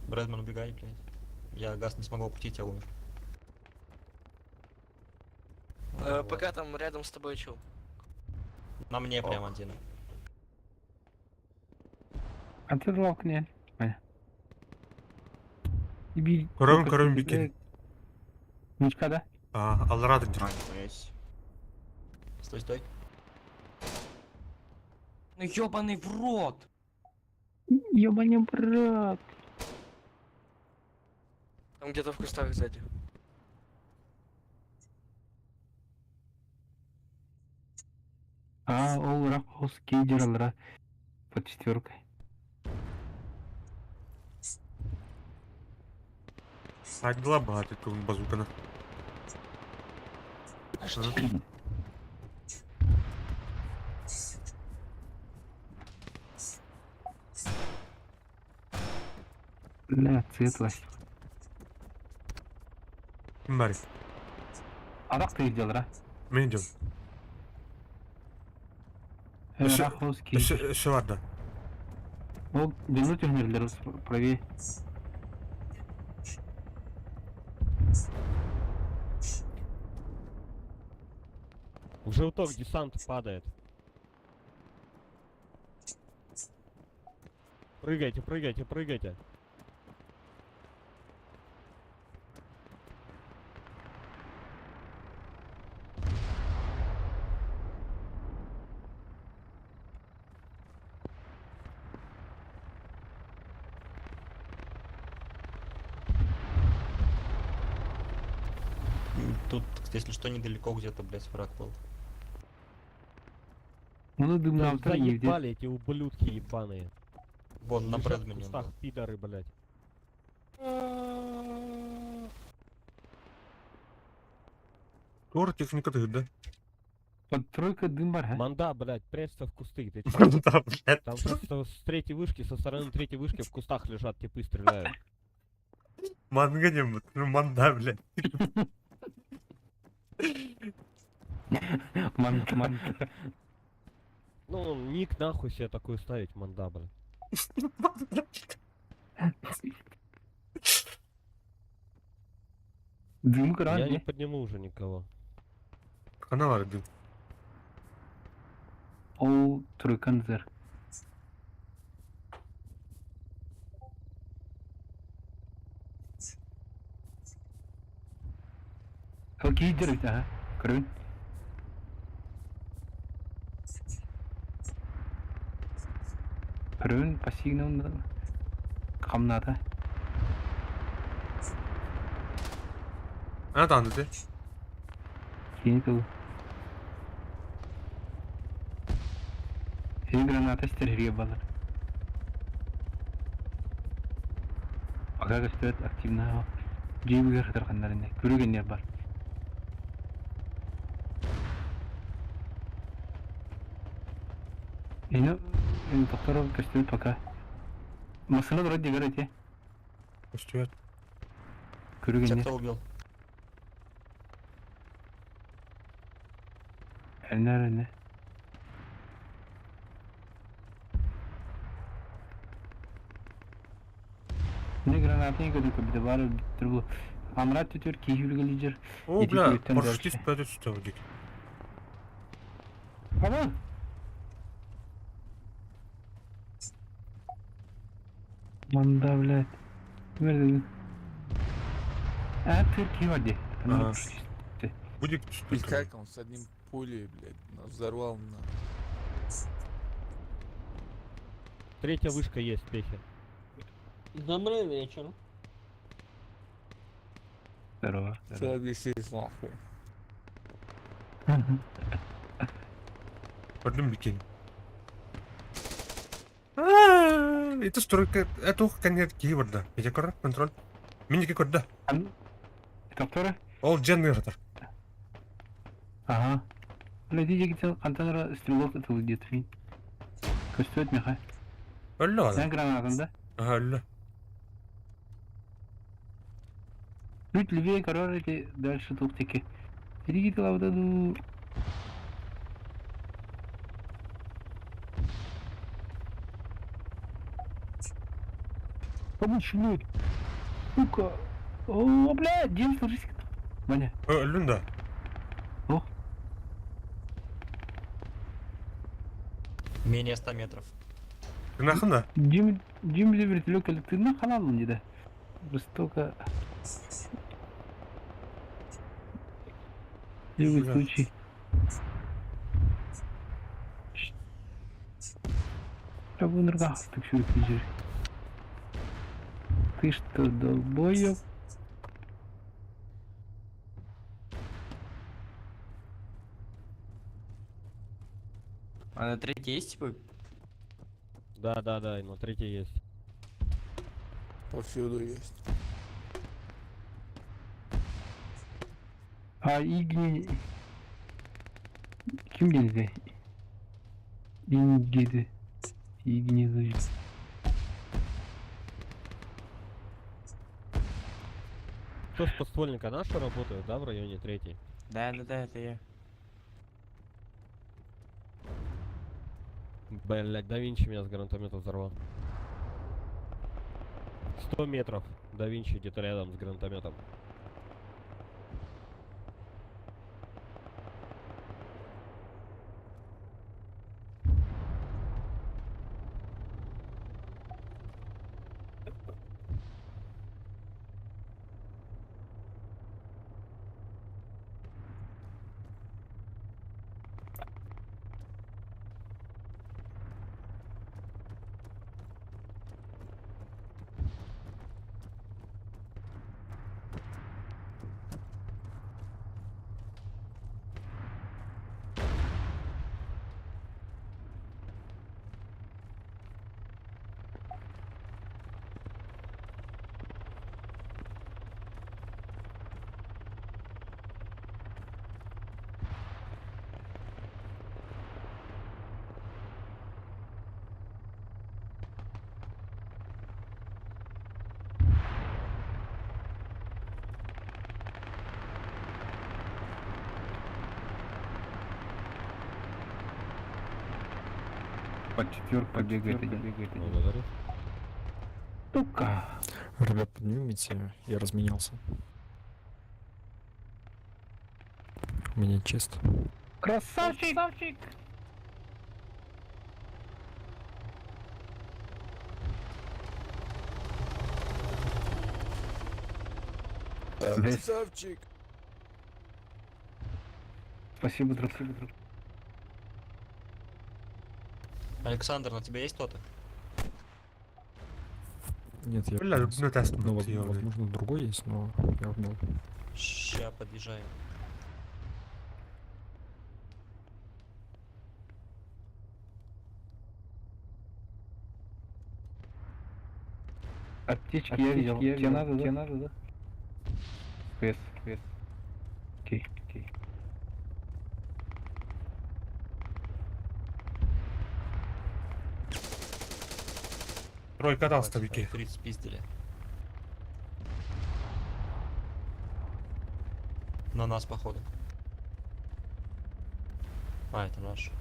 Брэдман, убегай, блядь. Я газ не смогу опустить, я умер. Пока там рядом с тобой чел. На мне прям один. Антон лавкне. Би. Көрөм көрөм бикин. Мушка да? А, аллара дыр. Стой, стой. Ну ёбаный в рот! Ёбаный брат. Там где-то в кустах сзади. А, ол рах ол кейдер алра. Под четверкой. Сагдыла баат эту базуканы. Бля, цветлость. Ким бар? Арак ты делра. Мен идем. Рах кейдер. Өсө бар да. Ол дөнү түһүнерлер правее. Желток десант падает. Прыгайте, прыгайте, прыгайте. Тут, если что, недалеко где-то, блядь, враг был. Ну дым Да на авто не где. заебали эти ублюдки ебаные. Вон, на Лежат в Брэдмане он кустах был. пидоры, блядь. Тур техника да. Под тройка дым бар, Манда, блядь, прячься в кусты, ты чё? Манда, блядь. Там просто с третьей вышки, со стороны третьей вышки в кустах лежат, типы стреляют. Манга не ну манда, блядь. Ман, ман. Ну, ник нахуй себе такой ставить, манда, блядь. Дым Я кран, не подниму уже никого. Она бар дым. Ол тройкан зер. Ол кейдер бит, ага. Көрөбүн. Көрөбүн пассивный камната. Она там ты. Кейін тыл. Сен граната стерге балар. Пока көстөт активно жейбігер хытырханнар Көрөгеннер бар. Эни доктор көстөт пока. Машина вроде говорите. Көстөт. Тебя Көрөгеннер. кто убил? Энер эне. Не граната не көдүк бит бар бу. Амрат түтөр кийүлгө лидер. О, бля, парашютист пойдет сюда, дик. Ага. Манда, блядь. Мерде. А, Түркия вади. Ага. Будет И как он с одним пулей, блядь, нас взорвал на. Третья вышка есть, пехи. Добрый вечер. Здорово. Что висит нахуй? Көрдүм бикин. Это стройка, это конец киборда. Я көрөр, контроль. Миники көрдө. Доктора? Ол жен хатар. Ага. Бля, дидигител кантанара стрелок это где-то. Көстөт меха. Өллө ана. Сен гранатан да? Ага, өллө. Чуть левее короче, дальше тух-таки. Перегидала вот эту. Помочь лут. Сука. О, блядь, дем, слышись. Ваня. Өллүн да. О. Менее 100 метров. Нахын да? Дим, Дим вертолет ты на халал не да? Жестоко. Любой случай. Ты что, долбоёб? А на третьей есть типа? Да, и на третьей есть. Повсюду есть. А Игни... Ким geldi? Ingedi. Igni Кто с подствольника наша работает, да, в районе третьей? Да, это я. Блять, да Винчи меня с гранатомета взорвал. 100 метров. Да Винчи где-то рядом с гранатометом. Под четверку бегает один. Благодарю. Сука. Ребят, поднимите, я разменялся. У меня чест. Красавчик! Красавчик! Красавчик. Спасибо, друг. Спасибо, друг. Александр, на тебя есть кто-то? Нет, я... Бля, ну тест Ну, возможно, другой есть, но я убил. Ща подъезжаем. Аптечки я видел. Тебе надо, да? Тебе надо, да? Квест, квест. Окей, окей. Тройка дал ставики. 30 пиздили. На нас, походу. А, это наш.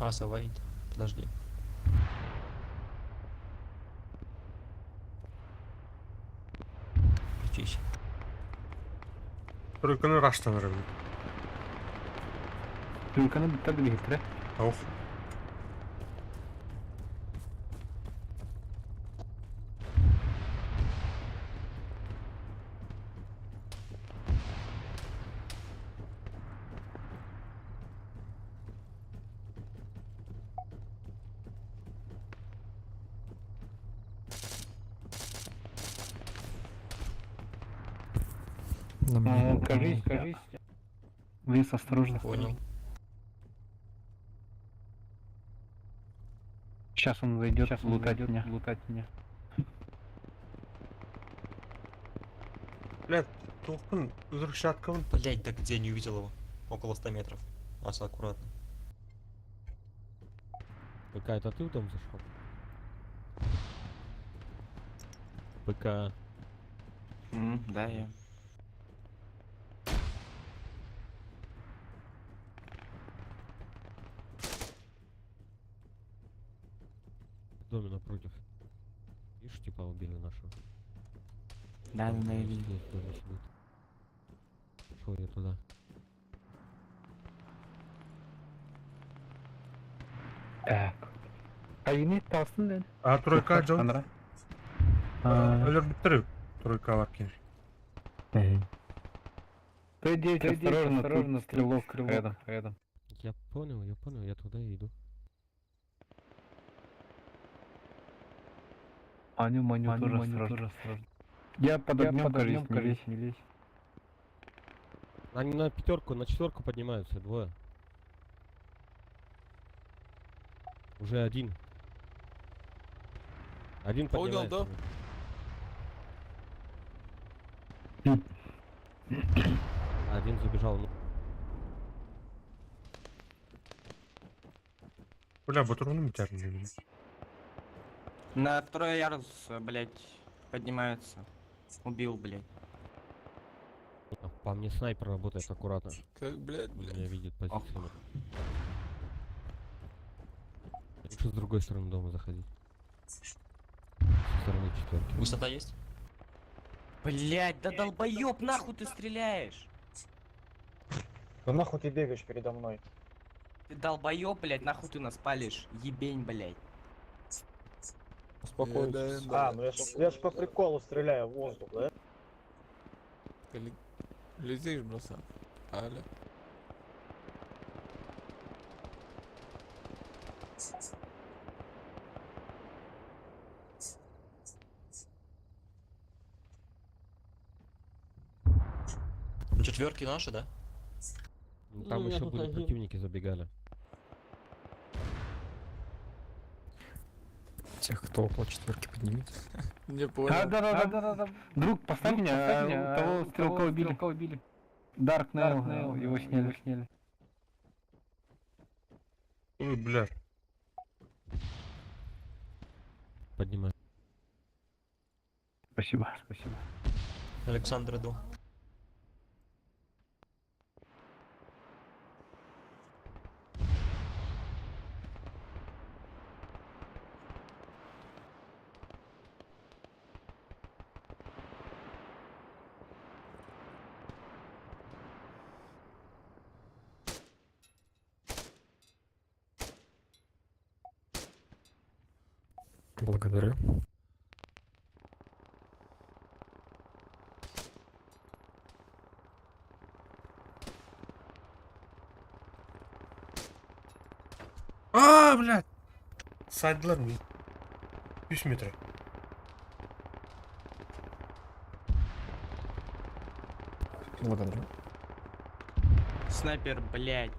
А, Савайт, подожди. Включись. Тройканы раштан рыбы. Тройканы так бегает, да? Ох. На мне. Ну, кажись, кажись. Лес, осторожно. Понял. Сейчас он зайдет, Сейчас лутать меня. Лутать меня. Блядь, туохпун взрывчаткабын. Блять, да где не увидел его? Около 100 метров. Аса, аккуратно. ПК, это ты в дом зашел? ПК. Да, я. В доме напротив. Видишь, типа убили нашего. Да, Там, да, я блядь, видел. здесь в доме сидит. Пошел я туда. Так. Айны талсын дед. А тройка дьон. Андра. Өлөрбүттэр тройка бар кини. Т9, осторожно, осторожно, стрелок рядом, рядом. Я понял, я туда и иду. Аню, маню, тоже осторожно. Я под огнем, кажись, не лезь, не лезь. Они на пятерку, на четверку поднимаются, двое. Уже один. Один Понял, поднимается. да? Один забежал. ну. Бля, ботуруну митәрин. На второй ярус, блять, поднимаются. Убил, блять. А, По мне снайпер работает аккуратно. Как, блядь, Он блядь. Меня видит позицию. Лучше с другой стороны дома заходить. Со стороны четверки. Высота есть? Блять, да долбоеб, нахуй ты стреляешь? Да нахуй ты бегаешь передо мной? Ты долбоеб, блять, нахуй ты нас палишь? Ебень, блять. Успокойтесь. А, ну я ж по приколу стреляю в воздух, да? Ты летишь, братан. Аля. Ну, четверки наши, да? Ну, Там Ну, я еще тут были один. противники забегали. Тех, кто около четверки, поднимите. Не понял. А, да, да, да, да, да, да. Друг, поставь меня, а, того стрелка убили. Dark Nail, его сняли, сняли. Ой, бля. Поднимаю. Спасибо, спасибо. Александр, иду. Благодарю. А, блядь. Сайдлар ми. 100 метр. Благодарю. Снайпер, блять.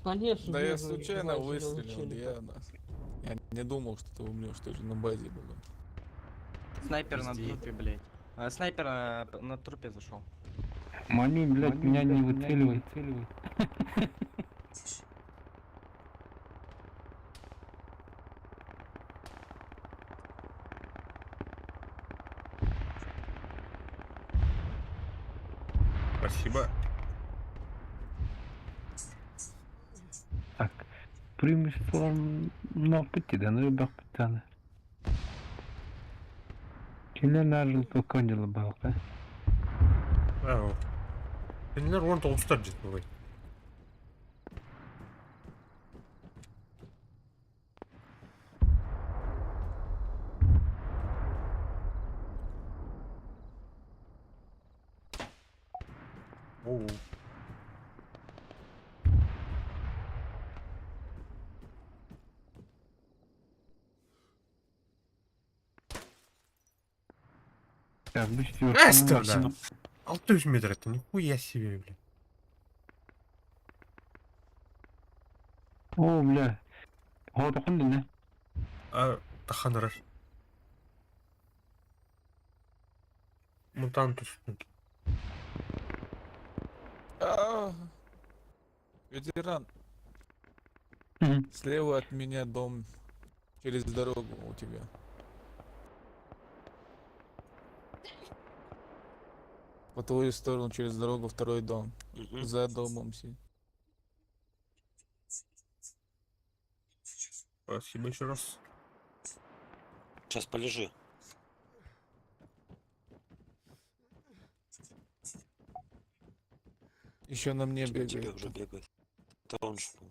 По лесу Да я бегают случайно два зелёных выстрелил, челика. я, я не думал, что ты умрешь, ты же на базе был. Снайпер на Пизди. трупе, блять. А, снайпер на трупе зашел. Маню, блядь, меня не выцеливай. Спасибо. Так, преимущество на пути, да, ну и бах путаны. Кине нажил только балка. А, Кинилер 19-тар жет бугай. Оу. Так, бу четверка. Эстер, да. 600 метр это нихуя себе, блин. О, бля. Хотохун динэ. А, таханырар. Мутант үстүн. А, Ветеран. Слева от меня дом. Через дорогу у тебя. По твою сторону через дорогу второй дом. За домом си. Спасибо еще раз. Сейчас полежи. Еще на мне Тебе бегает. уже бегает. Это он же был.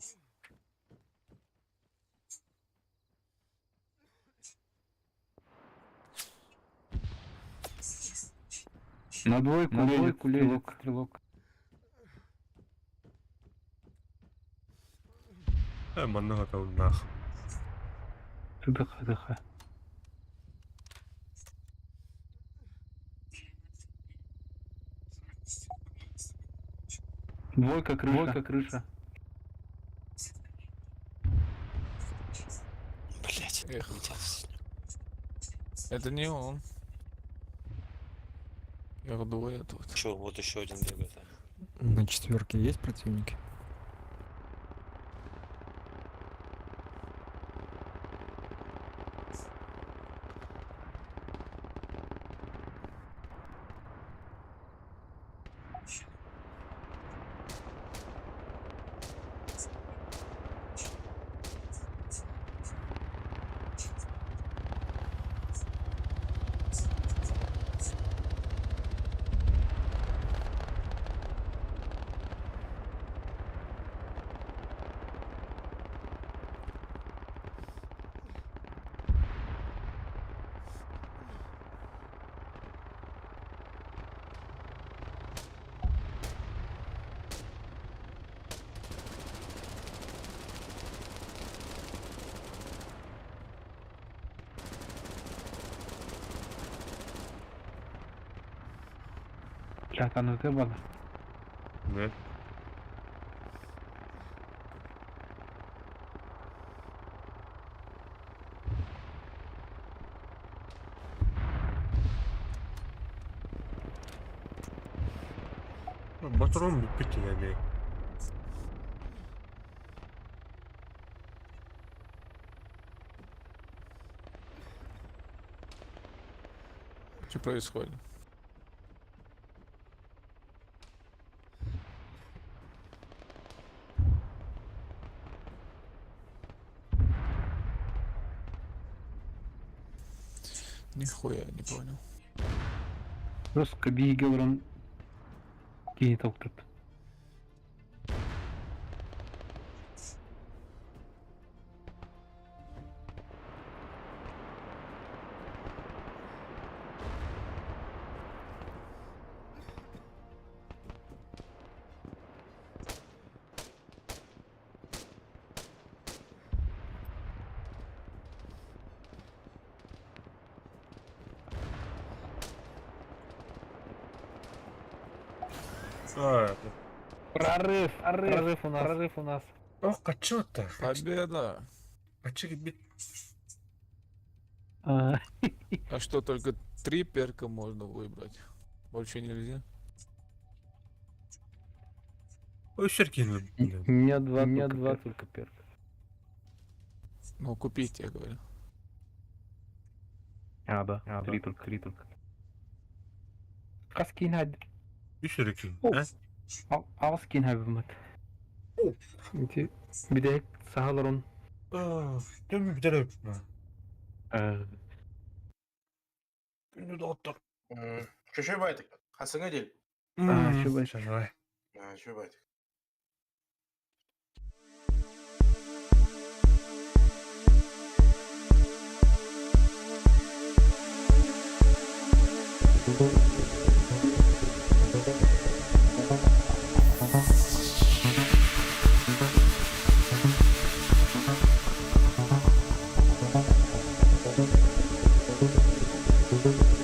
На двойку, на двойку лезет стрелок. Манныга тауннаах. Тыдыха, тыха. Двойка крыша. Двойка крыша. Блять. Эх. Это не он. Их двое тут. Че, вот еще один бегает. а. На четверке есть противники? Бля, там ты бада. Да. Батрон бүппүт ями. Что происходит? Нихуя не понял. Просто биге уран кини токтут. А, это. Прорыв, прорыв у нас, прорыв у нас. Ох, а чё то Победа! А чё бит? А, А что, только три перка можно выбрать? Больше нельзя? Ой, Сергей, У меня два, у меня два только перка. Ну, купить, я говорю. А, да, три только, три только. Хаскин хад. Сергей, а? Алскин хабымат. Инти бидек сахаларон. Төмү битереп. Күндү доттор. Чөшө байтык. Хасыңа дел. А, чё байтык. Давай. Чө байтык. Thank you.